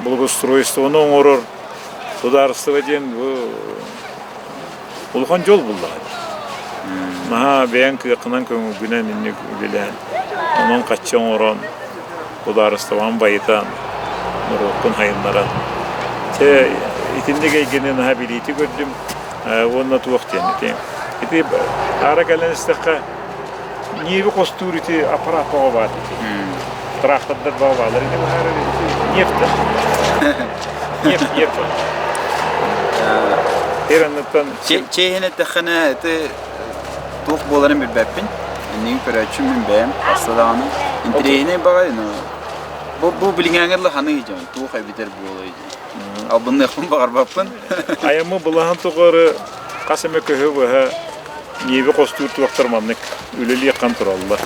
благоустройствоны оҥорор судаарыстыба диэн бу улахан дьол буллаҕа дии. Наһаа бэйэҥ кыаххынан көҥүлгүнэн инник үлэлээн, онон хаччы оҥорон, судаарыстыбаҕын байытан, норуоккун сайыннаран. Чэ, итинник эйгэни наһаа билиити көрдүм уонна туох диэн ити ити аара кэлэн истэххэ Ньиэби хостуур ити аппараат бөҕө баар ити. Трактордар бөҕө бааллар. Ити быһаарар ити нефть. Нефть, нефть. Тэр анныттан Чиэһин эттэххинэ ити туох буоларын билбэппин. Иннигин көрөөччүм мин бэйэм хаста даҕаны. Интэриэһинэй баҕайы, но бу бу билиҥээҥҥэ дылы ханыы дьон туох эбитэр буолуой диэн. Албынныахпын баҕарбаппын. Айаммы былаһын тухары хас эмэ көһө быһа ньиэби хостуур туохтар маннык үлэлиэххэн тураллар.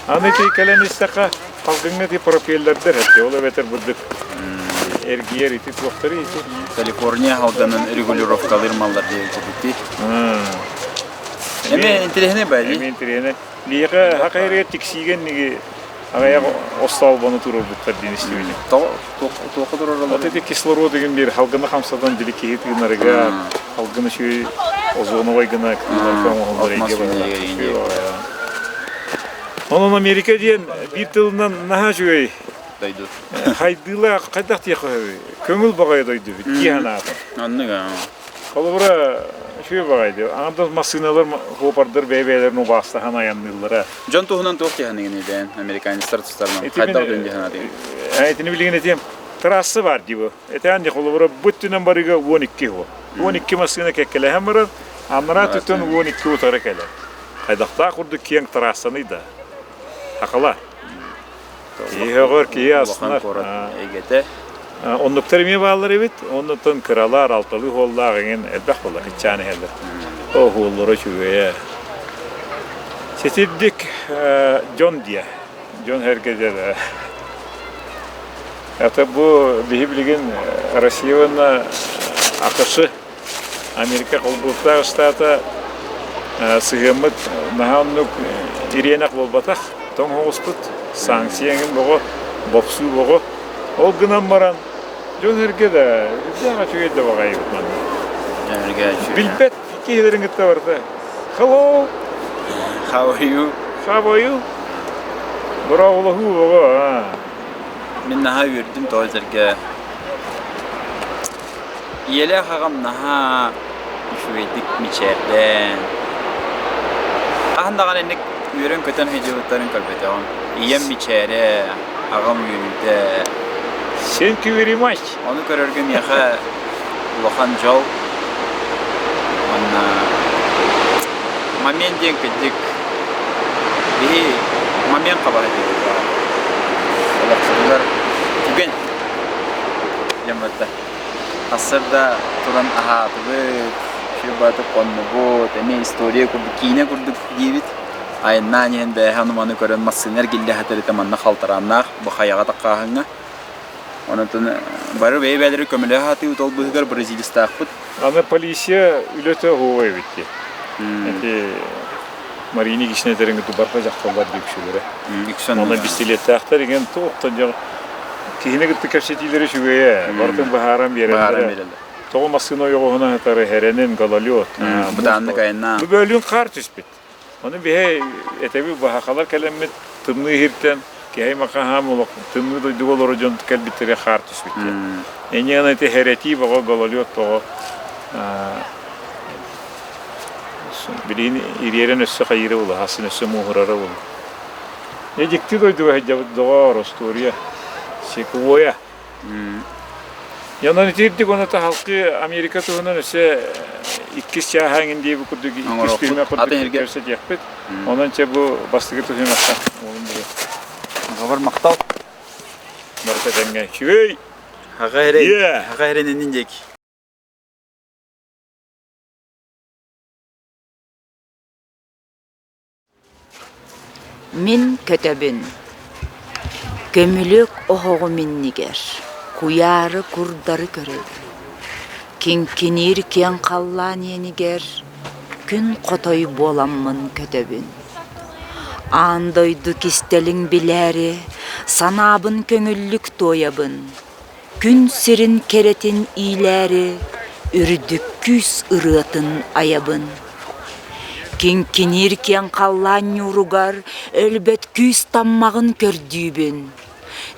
Аны ити кэлэн истэххэ, салгыҥҥа ити пропеллердэр эти, ол эбэтэр бурдук эргийэр ити туохтары ити. Калифорния халданын регулировкалыыр маллар диэн курдук Эми интэриэһинэй бай Эми интэриэһинэй. Биһиэхэ хакайрыгар тиксиигэ инниги аҕыйах остолбону туруорбуттар диэн истибитим. Туохха туруораллар? Вот ити кислород деген биир халгыны хамсатан били киһи тыынарыгар, халгын үчүгэй. Озоновай гына оҥоһуллар эйгэ Онон Америка диэн биир тылынан наһаа үчүгэй дойду. Хайдыылаах хайдах диэххэ сөбүй? Көҥүл баҕайы дойду эбит дии санаатым. Оннук аа. Холобура, үчүгэй баҕайы дии. Аҥардас массыыналар, суопардар бэйэ-бэйэлэрин убаастаһан айанныыллара. Дьон туһунан туох дии саныыгын бэйэн американецтар тустарынан хайдах дьон дии санаатыгын? Итини билигин этиэм. Трасса баар дии бу. Этээн дии холобура бу өттүнэн барыыга 12 уол. 12 массыына кэккэлэһэн баран, анараа өттүттэн 12 утары кэлэр. Хайдахтаах курдук киэҥ трассаный да. Хахала. Киһи өҕөр, киһи астынар. куорат эйгэтэ. Оннуктар эмиэ бааллар эбит. Оннуттан кыралар, алталыы уоллаах эҥин элбэх буолла, кыччаан иһэллэр. Оһуоллара үчүгэйэ. Ситирдик дьон диэ. Дьон сэргэ Это бу биһи билигин Россия уонна АКШ Америка Холбоһуктаах Штата сыһыаммыт наһаа оннук ириэнэх буолбатах, тоҥ оҕуспут, санкция эҥин боҕо, бопсуу боҕо. Ол гынан баран дьон-сэргэ да үрдээх үчүгэй да баҕайыбыт манна. Билбэт киһилэрин кытта барыта Hello! How are you? How are you? Бороҕолоһуу боҕо, аа. Мин наһаа үөрдүм тоҕо сэргэ Ийэлээх аҕам наһаа үчүгэйдик мичээрдээн, хаһан даҕаны инник үөрэн-көтөн сылдьыбыттарын көрбөтөҕүм. Ийэм мичээрэ, аҕам үөрүүтэ. Thank you very much. Ону көрөргө миэхэ улахан дьол. Уонна момент диэн кырдьык биһи момент хабара диэбит баар. Олохсутугар түгэн диэн барда. Сарсыарда туран аһаатыбыт, үчүгэй хоннубут, эмиэ история курдук, киинэ курдук диибит. Айаннаан иһэн бээһэ ону-маны көрөн массыына эргиллэ сатарыта манна халтарааннаах бу хайаҕа таххааһыҥҥа. Онон бары бэйэ-бэйэлэрин көмөлөһө сатыыбыт, ол быыһыгар бразилистаахпыт. Аны полиция үлэтэ оһуобай эбит дии. Ити Мария Никитична этэрин кытта барҕа дьахталлар дии үксүлэрэ. Онно бистилиэттээхтэр игин туохтан дьон киһини кытта кэпсэтиилэрэ үчүгэйэ, барытын быһааран биэрэллэрэ. Тоҕо массыына ойоҕоһунан сытары хэрэнин, гололед. Бытааннык айаннаан. Бу бөөлүүн хаар түспүт. Ону биһи этэби баһахалар кэлэммит тымныы иһиртэн киһи макаһаам олох тымныы дойдуга олорор дьон кэлбиттэрэ хаар түспүт диэн. Энньэ ити хэрэтии боҕо гололед тоҕо Билигин ириэрэн өссө хайыыра буолуо, хасын өссө мууһурара буолуо. Дьэ дьикти дойдуга сылдьабыт доҕоор, остуоруйа, секвойа. Дьэ онон итирдик ону таһалкы Америка туһунан өссө иккис чааһа эҥин диэбит курдук иккис түһүмэх курдук кэпсэтиэхпит. Онон чэ бу бастакы түһүмэххэ уолум бу. Аҕабар махтал. Барыта тэҥҥэ. Үчүгэй! Аҕа эрэ, аҕа эрэ иннин диэки. Мин көтөбүн, көмүлүөк оһоҕум иннигэр куйаары курдары көрөбүн, киҥкиниир киэҥ халлаан иэнигэр күн хотой буоламмын көтөбүн. Аан дойду кистэлиҥ билээри санаабын көҥүллүк туойабын, Күн сирин кэрэтин иилээри үрдүк күүс ырыатын айабын. Киҥкиниир киэҥ халлаан ньууругар өлбөт күүс таммаҕын көрдүүбүн.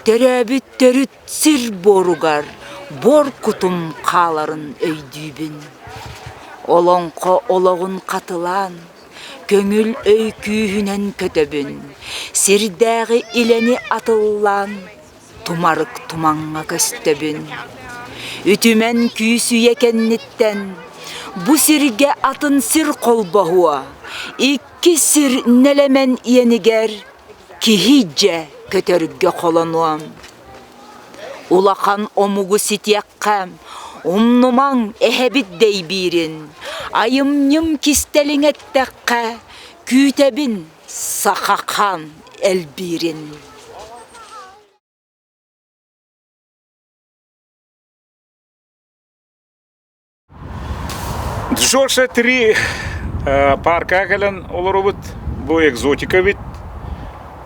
Төрөөбүт төрүт сир буоругар буор кутум хааларын өйдүүбүн. Олоҥхо олоҕун хатылаан, көҥүл өй күүһүнэн көтөбүн, сирдээҕи илэни атыллаан тумарык тумаҥҥа көстөбүн. Үтүмэн күүс үйэ кэнниттэн бу сиргэ атын сир холбоһуо, икки сир нэлэмэн иэнигэр киһи дьэ көтөргө холонуо. Улахан омугу ситиэххэ, умнумаҥ эһэбит дэйбиирин, айымньым кистэлиҥ эттэххэ, күүтэбин саха хаан элбиирин. Джорджа 3 паркаҕа кэлэн олоробут. Бу экзотика эбит.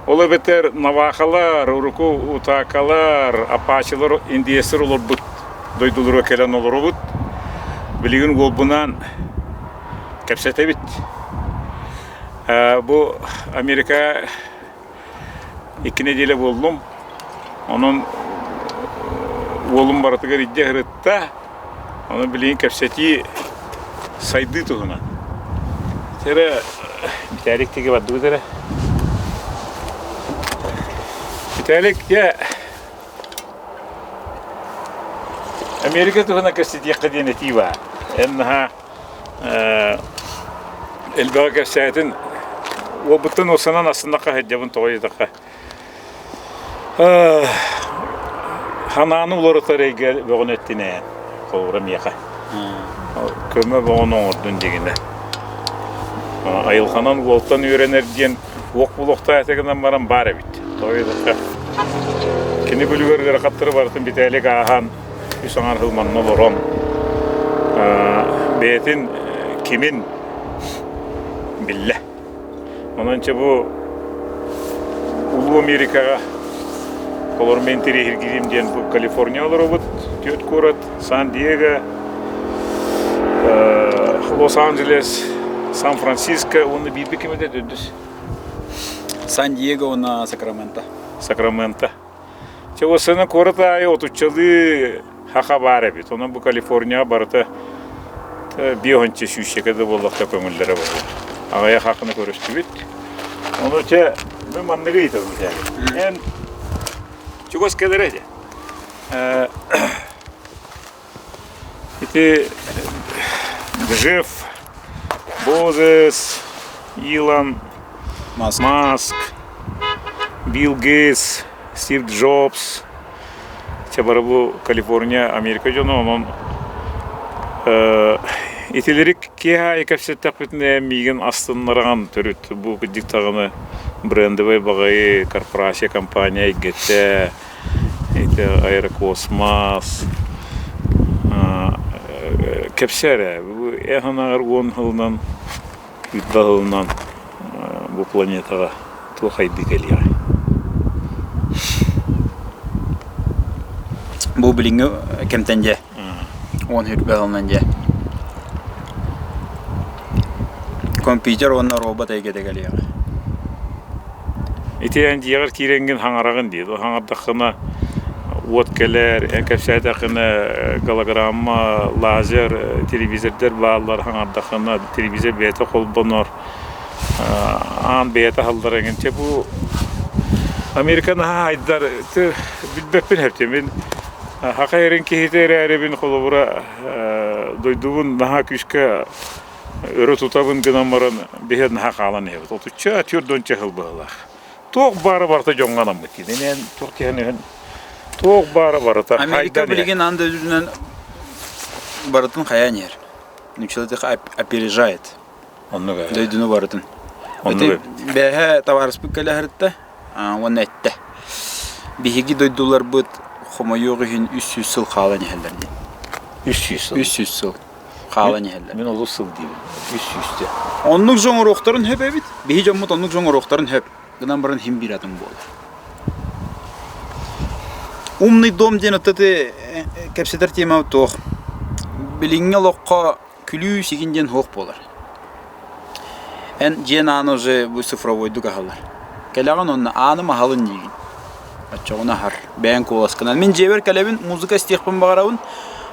Ол эбэтэр навахалар, уруку утаакалар, апачилар, индиецтэр олорбут дойдуларыгар кэлэн олоробут. Билигин уолбунаан. Кэпсэтэбит. Бу Америка икки нэдиэлэ буоллум. Онон уолум барытыгар илдьэ сырытта. Онон билигин кэпсэтии сайдыы туһунан. Эрэ Виталик тиги бардыбыт эрэ. Виталик, дьэ Америка туһунан кэпсэтиэххэ диэн этии баар. Эн наһаа элбэҕи кэпсээтин уолбуттан уопсанан астыннахха сылдьабын тоҕо диэтэххэ Ханааны уларытар эйгэ бөҕөнү эттин ээ, холобура миэхэ. Көмө бөҕөнү оҥордун дигинэ. Айылҕанан уолтан үөрэнэр диэн уох булуохтаах этэ гынан баран баар эбит. Тоҕо диэтэххэ, кини күлүгэр ыарахаттары барытын битээлик ааһан, үс аҥар сыл манна олорон, бэйэтин кимин биллэ. Онон чэ бу Улуу Америкаҕа олор мин интэриэһиргиирим диэн бу Калифорния олоробут, түөрт куорат, Сан-Диего, Лос-Анджелес, Сан-Франциско уонна биирдэ ким этэ төрдүс? Сан-Диего уонна Сакраменто. Сакраменто. Чэ, уоссана куорат аайы отуччалыы хаха баар эбит. Онон бу Калифорнияҕа барыта биэһонча сүүсчэкэ да буоллахта көҥүллэрэ буолуо. Аҕыйах хахыны көрүстүбүт. Ону чэ, мин манныгы ыйытабын итээри. Эн чугас кэлэрэ дьэ. Ити Джефф Безос, Илон Маск, Билл Гейтс, Стив Джобс, чэ бары бу Калифорния, Америка дьоно онон итилэри киэһэ аайы кэпсэттэхпитинэ миигин астыннараҕын төрүт бу кырдьык даҕаны брендовай баҕайы корпорация компания эйгэтэ ити аэрокосмос кэпсээ эрэ эн санааҕар уон сылынан Күүтбэх ылынан бу планетаҕа туох хайдыы кэлиэҕэй? Бу билиҥҥи кэмтэн дьэ уон сүүрбэ сылынан дьэ компьютер уонна робот эйгэтэ кэлиэҕэ. Ити эн дьиэҕэр киирэҥҥин хаҥараҕын дии. Хаҥардаххына уот кэлэр, эн кэпсээтэххинэ голограмма, лазер, телевизордар бааллар, хаҥардаххына телевизор бэйэтэ холбонор, аан бэйэтэ аһыллар эҥин. Чэ бу Америка наһаа айдар, билбэппин эптим. Мин саха эрин киһитэ эрээрибин холобура дойдубун наһаа күүскэ өрө тутабын гынан баран биһи наһаа хаалан иһэбит. Отучча түөрт уонча сыл быһыылаах. Туох баара барыта дьоҥҥо анаммыт диэн. Туох киһини үһүн туох баара барыта Америка билигин аан дойдутунан барытын хайаан иһэр. Нуччалыы опережает. Оннук ээ. Дойдуну барытын. Оннук Бэһэ табаарыспыт кэлэһэртэ уонна эттэ. Биһиги дойдуларбыт хомойуох иһин 300 сыл хаалан иһэллэр диэн. 300 сыл. 300 сыл. хаалан иһэллэр. Мин олус сыл диибин. Үс сүүстэ. Оннук дьон оҥоруохтарын сөп эбит. Биһи дьоммут оннук дьон оҥоруохтарын сөп. Гынан баран иһин биир атын буолар. Умный дом диэн ытыты кэпсэтэр тема туох. Билиҥҥи олоххо күлүү сигин диэн суох буолар. Эн дьиэн аана уже бу цифровойдук аһыллар. Кэлэҕин онно ааным аһалын диигин. Оччоҕуна аһар. Бэйэҥ куоласкынан. Мин дьиэбэр кэлэбин, музыка истиэхпин баҕарабын.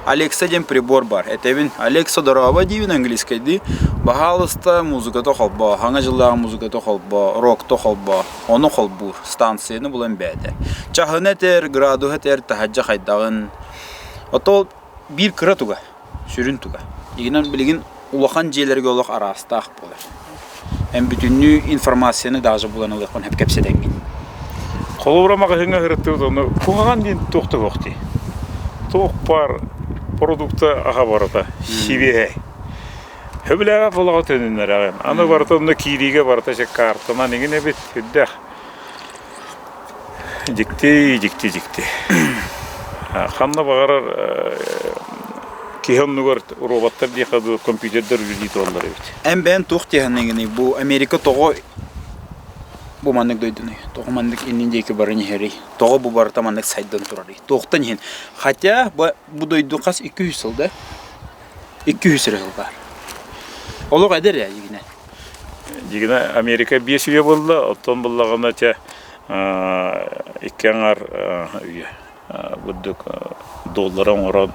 Алекса диэн прибор бар. Этэбин, Алекса дорообо диибин английскайдыы. Баһаалыста музыката холбоо, хаҥа дьыллааҕы музыката холбоо, рокто холбоо, ону холбуур, станцияны булан бэйэтэ. Чаһыны этэр, градуһу этэр, таһырдьа хайдаҕын. Ото биир кыра туга. Сүрүн туга. Игинэн билигин улахан дьиэлэргэ олох араастаах буолар. Эн бүтүннүү информацияны даже булан ылыаххын сөп кэпсэтэҥҥин. Холобура маҕаһыыҥҥа сырыттыбыт ону куһаҕан диэн туох да суох дии. Туох баар продукта аһа барыта сибиэһэй. Сөбүлээбэт буолаҕа төнүннэрэҕин. Аны барыта онно киириигэ барыта чэ картанан иҥин эбит сүрдээх. Дьикти, дьикти, дьикти. Ханна баҕарар киһи оннугар роботтар диэххэ дуу, компьютердар үлэлии тураллар эбит. Эн бэйэн туох диэхиниҥиний бу Америка тоҕо бу маннык дойдунуй? Тоҕо маннык иннин диэки баран иһэрий? Тоҕо бу барыта маннык сайдан турарый? Туохтан иһин? Хотя бу дойду хас 200 сыл да? 200 эрэ сыл баар. Олох эдэр ээ дьигинэ. Дьигинэ Америка биэс үйэ буолла, оттон буллаҕына чэ икки аҥар үйэ бурдук доллары оҥорон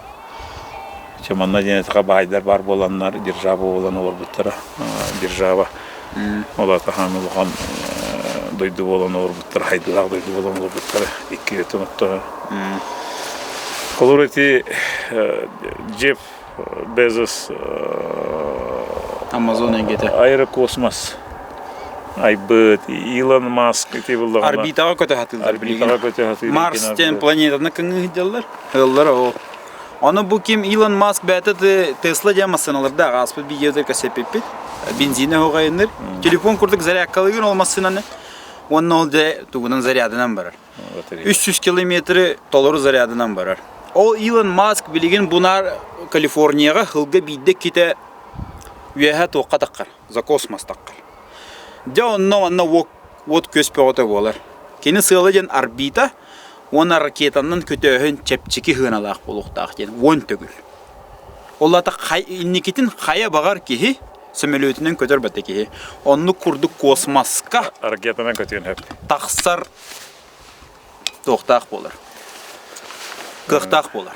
чэ манна диэн этиха баайдар баар буоланнар держава буолан олорбуттара. Держава ол аата хаан улахан дойду буолан олорбуттара, хайдылаах дойду буолан олорбуттара икки өттүн оттоһо. Холобур ити Джефф Безос Амазон эйгэтэ. Аэрокосмос айбыт Илон Маск ити буллаҕына Орбитаҕа көтө сатыыллар Орбитаҕа көтө сатыыр Марс диэн планетаны кыҥыы сылдьаллар. Ыаллар ол. Ону бу ким Илон Маск бэйэтэ Тесла диэн массыыналардаах ааспыт видеода кэсэппиппит. Бензинэ оҕайынныр. Телефон курдук зарядкалыгын ол массыынаны. Уонна ол дьэ тугунан зарядынан барар. 300 километры толору зарядынан барар. Ол Илон Маск билигин бунаар Калифорнияҕа сылга биирдэ иккитэ үөһэ туохха таххар, за космос таххар. Дьэ онно манна уот күөс бөҕөтө буолар. Кини сыала диэн орбита уонна ракетанан көтөөһүн чэпчэки сыаналаах буолуохтаах диэн уон төгүл. Ол аата инникитин хайа баҕар киһи сөмөлүөтүнэн көтөр бата киһи. Оннук курдук космоска ракетанан көтүөн сөп. Тахсар туохтаах буолар. Кыахтаах буолар.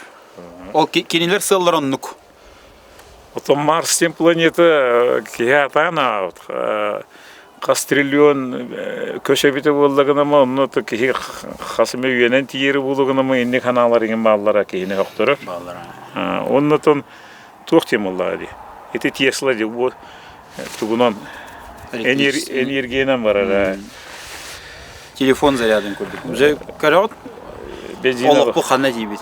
Ол кинилэр сыаллар оннук. Оттон Марс диэн планета киһи атаан аабыт. Хас триллион көс эбитэ буолла гынама, онно киһи хас эмэ үйэнэн тиийэри буолла гынама, инник ханаалар иҥин бааллара киһини охторор. Бааллара. Оннотон туох диэн буоллаҕа дии. Ити Тесла дии бу тугунан энергиянан барара. Телефон зарядын курдук. Уже көрөҕүт олохпу ханна диибит.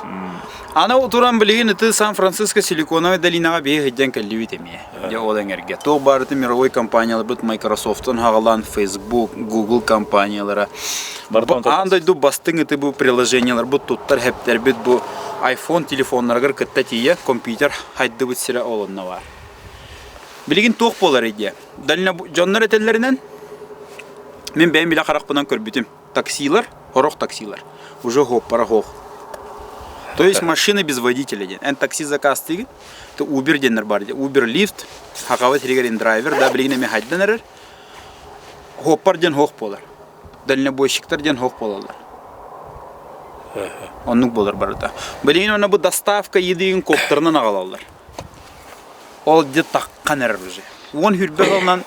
Аны туран билигин ити Сан-Франциско Силиконовай долинаҕа биһи сылдьан кэллибит эмиэ. Дьэ ол эҥэргэ. Туох барыта мировой компанияларбыт Microsoft-тан хаҕалаан Facebook, Google компаниялара. Аан дойду бастыҥ ити бу приложенияларбыт туттар хэптэрбит бу iPhone телефоннарыгар кытта тиийэ компьютер хайдыбыт сирэ ол онно баар. Билигин туох буолар диye. Дьоннор этэллэринэн мин бэйэм билэ харахпынан көрбүтүм. Таксилар, хорох таксилар. Уже хоппара хоох. То есть машина без водителя диэн. Эн такси заказтыгын, то Uber диэннэр бар дии. Uber Lyft, хахабыт сиригэр индрайвер, да билигин эмиэ хайдан эрэр. Хоппар диэн хоох буолар. Дальнобойщиктар диэн хоох буолаллар. Оннук буолар барыта. Билигин онно бу доставка еды коптерынан аҕалаллар. Ол дьэ таххан эрэр уже. Уон хүрбэ сылынан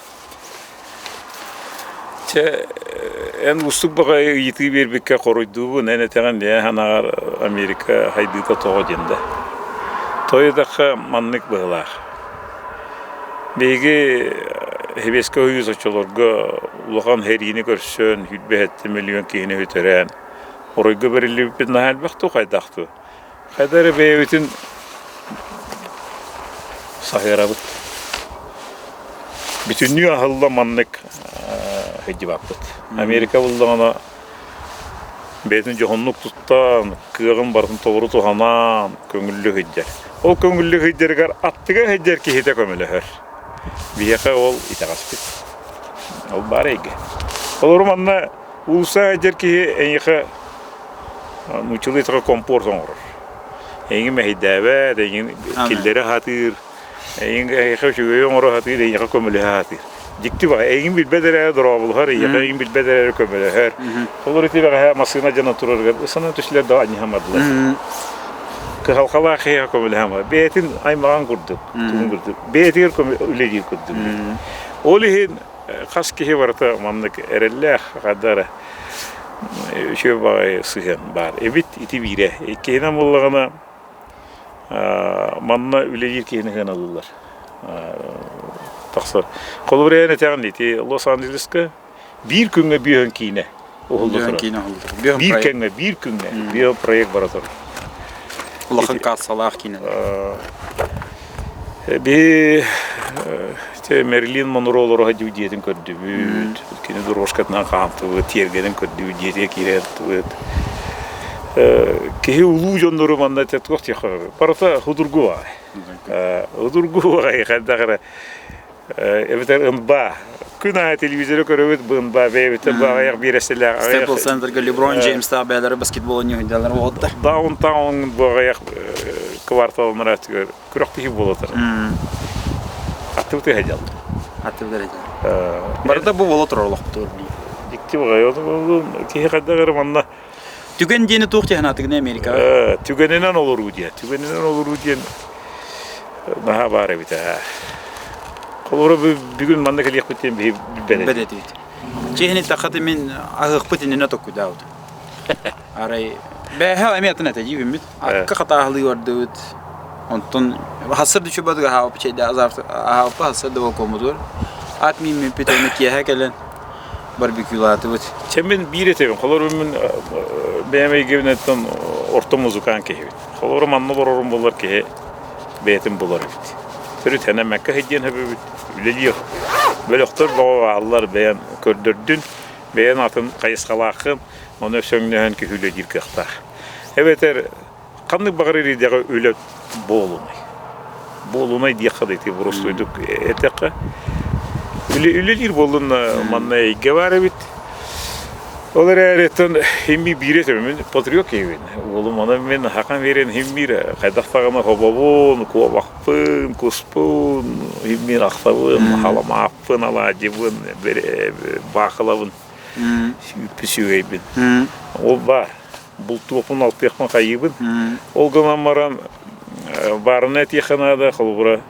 Чэ, эн уустук баҕайы ыйытыы биэрбиккэ хоруйдуубун. Эн этэҕин дии ханаҕар Америка хайдыыта тоҕо диэн да. Тоҕо маннык быһыылаах. Биһиги Сэбиэскэй Союз оччолорго улахан сэриини көрсөн, сүүрбэ миллион киһини сүтэрэн, оройго бэриллибиппит наһаа элбэх дуу, хайдах дуу? Хайда эрэ бэйэбитин саһыарабыт. Бүтүннүү аһылла маннык сылдьыбаппыт. Америка буллаҕына бэйэтин дьоһуннук туттан, кыаҕын барытын толору туһанан көҥүллүк сылдьар. Ол көҥүллүк сылдьарыгар аттыга сылдьар киһитэ көмөлөһөр. Биһиэхэ ол итэҕэспит. Ол баар эйгэ. Олору манна уулусса сылдьар киһи эйиэхэ Нууччалыы этэргэ комфорт оҥорор. Эйигин мэһэйдээбэт, эйигин киллэрэ сатыыр, эйигин эйиэхэ үчүгэйи оҥоро сатыыр, эйиэхэ көмөлөһө сатыыр. Дьикти баҕа, эйигин билбэт эрээри дорооболоһор, эйиэхэ эйигин билбэт эрээри көмөлөһөр. Олор ити бэҕэһээ массыына дьоно турарыгар ысанан түстүлэр да анньыһамадылар. Кыһалҕалаах киһиэхэ көмөлөһө бэйэтин аймаҕын курдук, тугун курдук, бэйэтигэр үлэлиир курдук. Ол иһин хас киһи барыта маннык эрэллээх хайда эрэ үчүгэй баҕайы сыһыан баар эбит ити биирэ. Иккиһинэн буоллаҕына манна үлэлиир киһини сыаналыыллар тахсар. Холобур эн этэҕин ити Лос-Анджелеска биир күҥҥэ бүөһүн киинэ уһулла турар. Биир кэмҥэ биир күҥҥэ биир проект бара турар. Улахан кассалаах киинэ. Биһи Мерлин Монро олоро дьиэтин көрдүбүт, кини дорожкатынан хаамтыбыт, тиэргэнин көрдүбүт, дьиэтигэр киирэн аттыбыт. Киһи улуу дьоннору манна туох диэххэ барыта худургу баҕай. Худургу баҕай хайдах эрэ эбэтэр НБА. Күн аайы телевизоры көрөбүт, бу НБА бэйэбиттэн бу аҕыйах биэрэстэлээх Staples Centerга Леброн Джеймстаах бэйэлэрэ баскетбол оонньуу уолаттар. Даунтаун бу аҕыйах кварталын күрэхтэһии буола турар. Аттыбыт ыһа дьалла. Аттыбыгар этэ. Барыта бу буола турар олохпутугар дии. Дьикти баҕайы. Киһи хайдах эрэ манна Түгэн диэни туох диэн аатыгына Америкаҕа? Түгэнинэн олоруу диэн. Түгэнинэн олоруу диэн наһаа баар эбит ээ. Холобура бүгүн манна кэлиэхпит диэн биһи билбэт этибит. Чиһини тахаты мин аһыахпыт иннинэ токкудаабыт. Арай бээһэ эмиэ атын этэ дии Акка хатааһылыы бардыбыт. Онтон хассыр да чубатыга аһаабыт чэйдэ аһаабыппыт хассыр да балкоммутугар ат мииммиппит уонна киэһэ кэлэн барбекюлаатыбыт. Чэ мин биир этэбин. Холобур мин бэйэм эйгэбинэттэн орто музыкант киһибит. Холобур манна олорорум буоллар киһи бэйэтин булар эбит. Төрүт хэнэммэккэ сылдьан сөбүбүт. Үлэлиэх. Бөлөхтөр бөҕө бааллар бэйэн көрдөрдүн, бэйэн атын хайысхалааххын, ону сөҥнөһөн киһи үлэлиир кыахтаах. Эбэтэр ханнык баҕарар идэҕэ үлэ буолунай. Буолунай диэххэ да ити боростуойдук этэххэ. Үлэлиир буоллун манна эйгэ баар эбит. Ол эрээри химми биирэ мин патриот киһибин. Уолум онон мин хакан биэрэн химмиир хайдах даҕаны хобобун, куобахпын, куспун, химмиир ахсабын, халамааппын, алаадьыбын, баахылабын, сүүгэйбин. Ол баар. Бултуохпун, алтыахпын хайыыбын. Ол гынан баран баарына этиэххэ наада, холобура,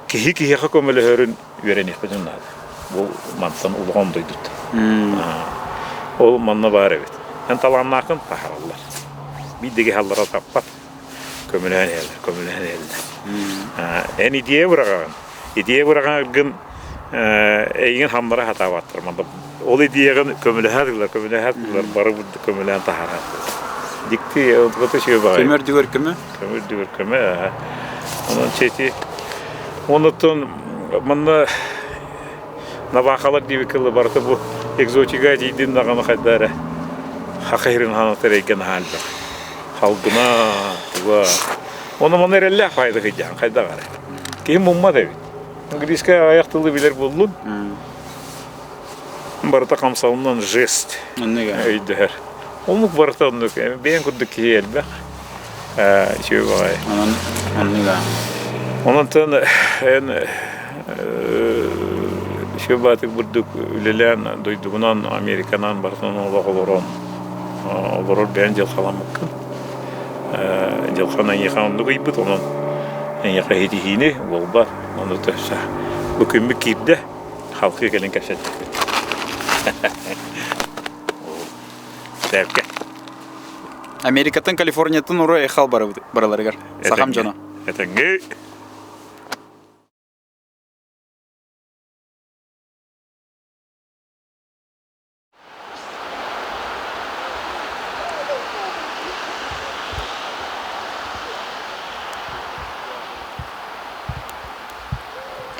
киһи киһиэхэ көмөлөһөрүн үөрэниэхпитин наада. Бу мантан улахан дойдуттан. Ол манна баар эбит. Эн талааннааххын таһаараллар. Биир да киһи аллара таппат. Көмөлөһөн иһэллэр, көмөлөһөн иһэллэр. Эн идея быраҕаҕын. Идея быраҕаргын эйигин хамнара сатаабаттар. Ол идеяҕын көмөлөһө сатыыллар, көмөлөһө сатыыллар, бары көмөлөөн таһаара сатыыллар. Дьикти, это үчүгэй баҕайы. Көмө үрдүгэр көмө. Көмө үрдүгэр көмө, Онон чэти Онуттан манна набаахалар диэбиккэ дылы барыта бу экзотика тиийдин даҕаны хайда эрэ хаха иһирин хаанатар эйгэ наһаа элбэх. Халгына, туга. Ону манна эрэллээх баайда сылдьаһан хайдах эрэ. Киһи муммат эбит. Английскай аҕыйах тылы билэр буоллун. Барыта хамсалынан жест өйдөһөр. Омук барыта оннук. Бэйэҥ курдук киһи элбэх. Үчүгэй баҕайы. Онон оннуга. Онон эн үчүгэй баатык бурдук үлэлээн дойдугунан Американан барытын олох олорон олорор бэйэн дьылҕаламмыккын. Дьылҕан эйиэхэ оннук ыйбыт, онон эйиэхэ ситиһиини буолбат. Ону бу күммүт киирдэ. Халкы кэлин кэпсэттикпит. Сэргэ. Америкаттан, Калифорнияттан уруй айхал барыларыгар. Сахам дьоно. Этэҥҥэ.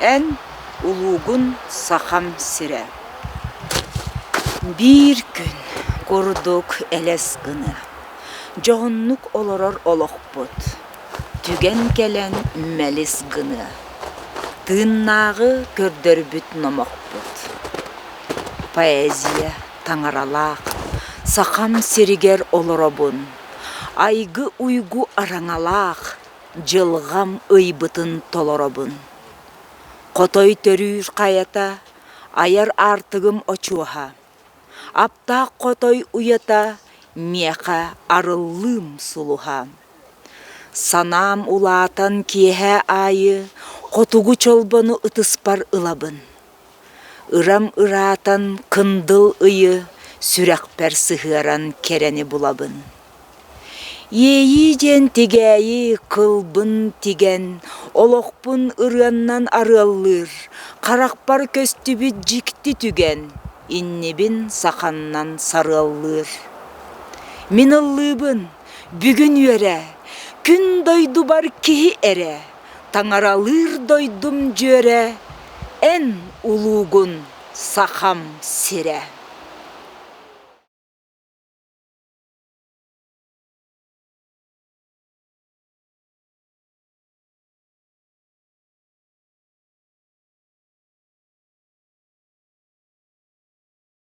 Эн улуугун Сахам сирэ Биир күн курдук элэс гыныа, дьоһуннук олорор олохпут түгэн кэлэн мэлис гыныа, тыыннааҕы көрдөрбүт номохпут. Поэзия таҥаралаах Сахам сиригэр олоробун, айгы-уйгу араҥалаах дьылҕам ыйбытын толоробун. Хотой төрүүр хайата, айар аартыгым очуоһа, аптаах хотой уйата миэхэ арыллыым сулуһа. Санаам улаатан киэһэ аайы хотугу чолбону ытыспар ылабын. Ырам ыраатан кындыл ыйы сүрэхпэр сыһыаран кэрэни булабын. Иэйии диэн тигээйи кылбын тигэн, олохпун ырыаннан арыаллыыр, харахпар көстүбүт дьикти түгэн, иннибин саханнан сарыаллыыр. Мин ыллыыбын, бүгүн үөрэ, күн дойдубар киһи эрэ, таҥаралыыр дойдум дьүөрэ, эн улуугун Сахам сирэ.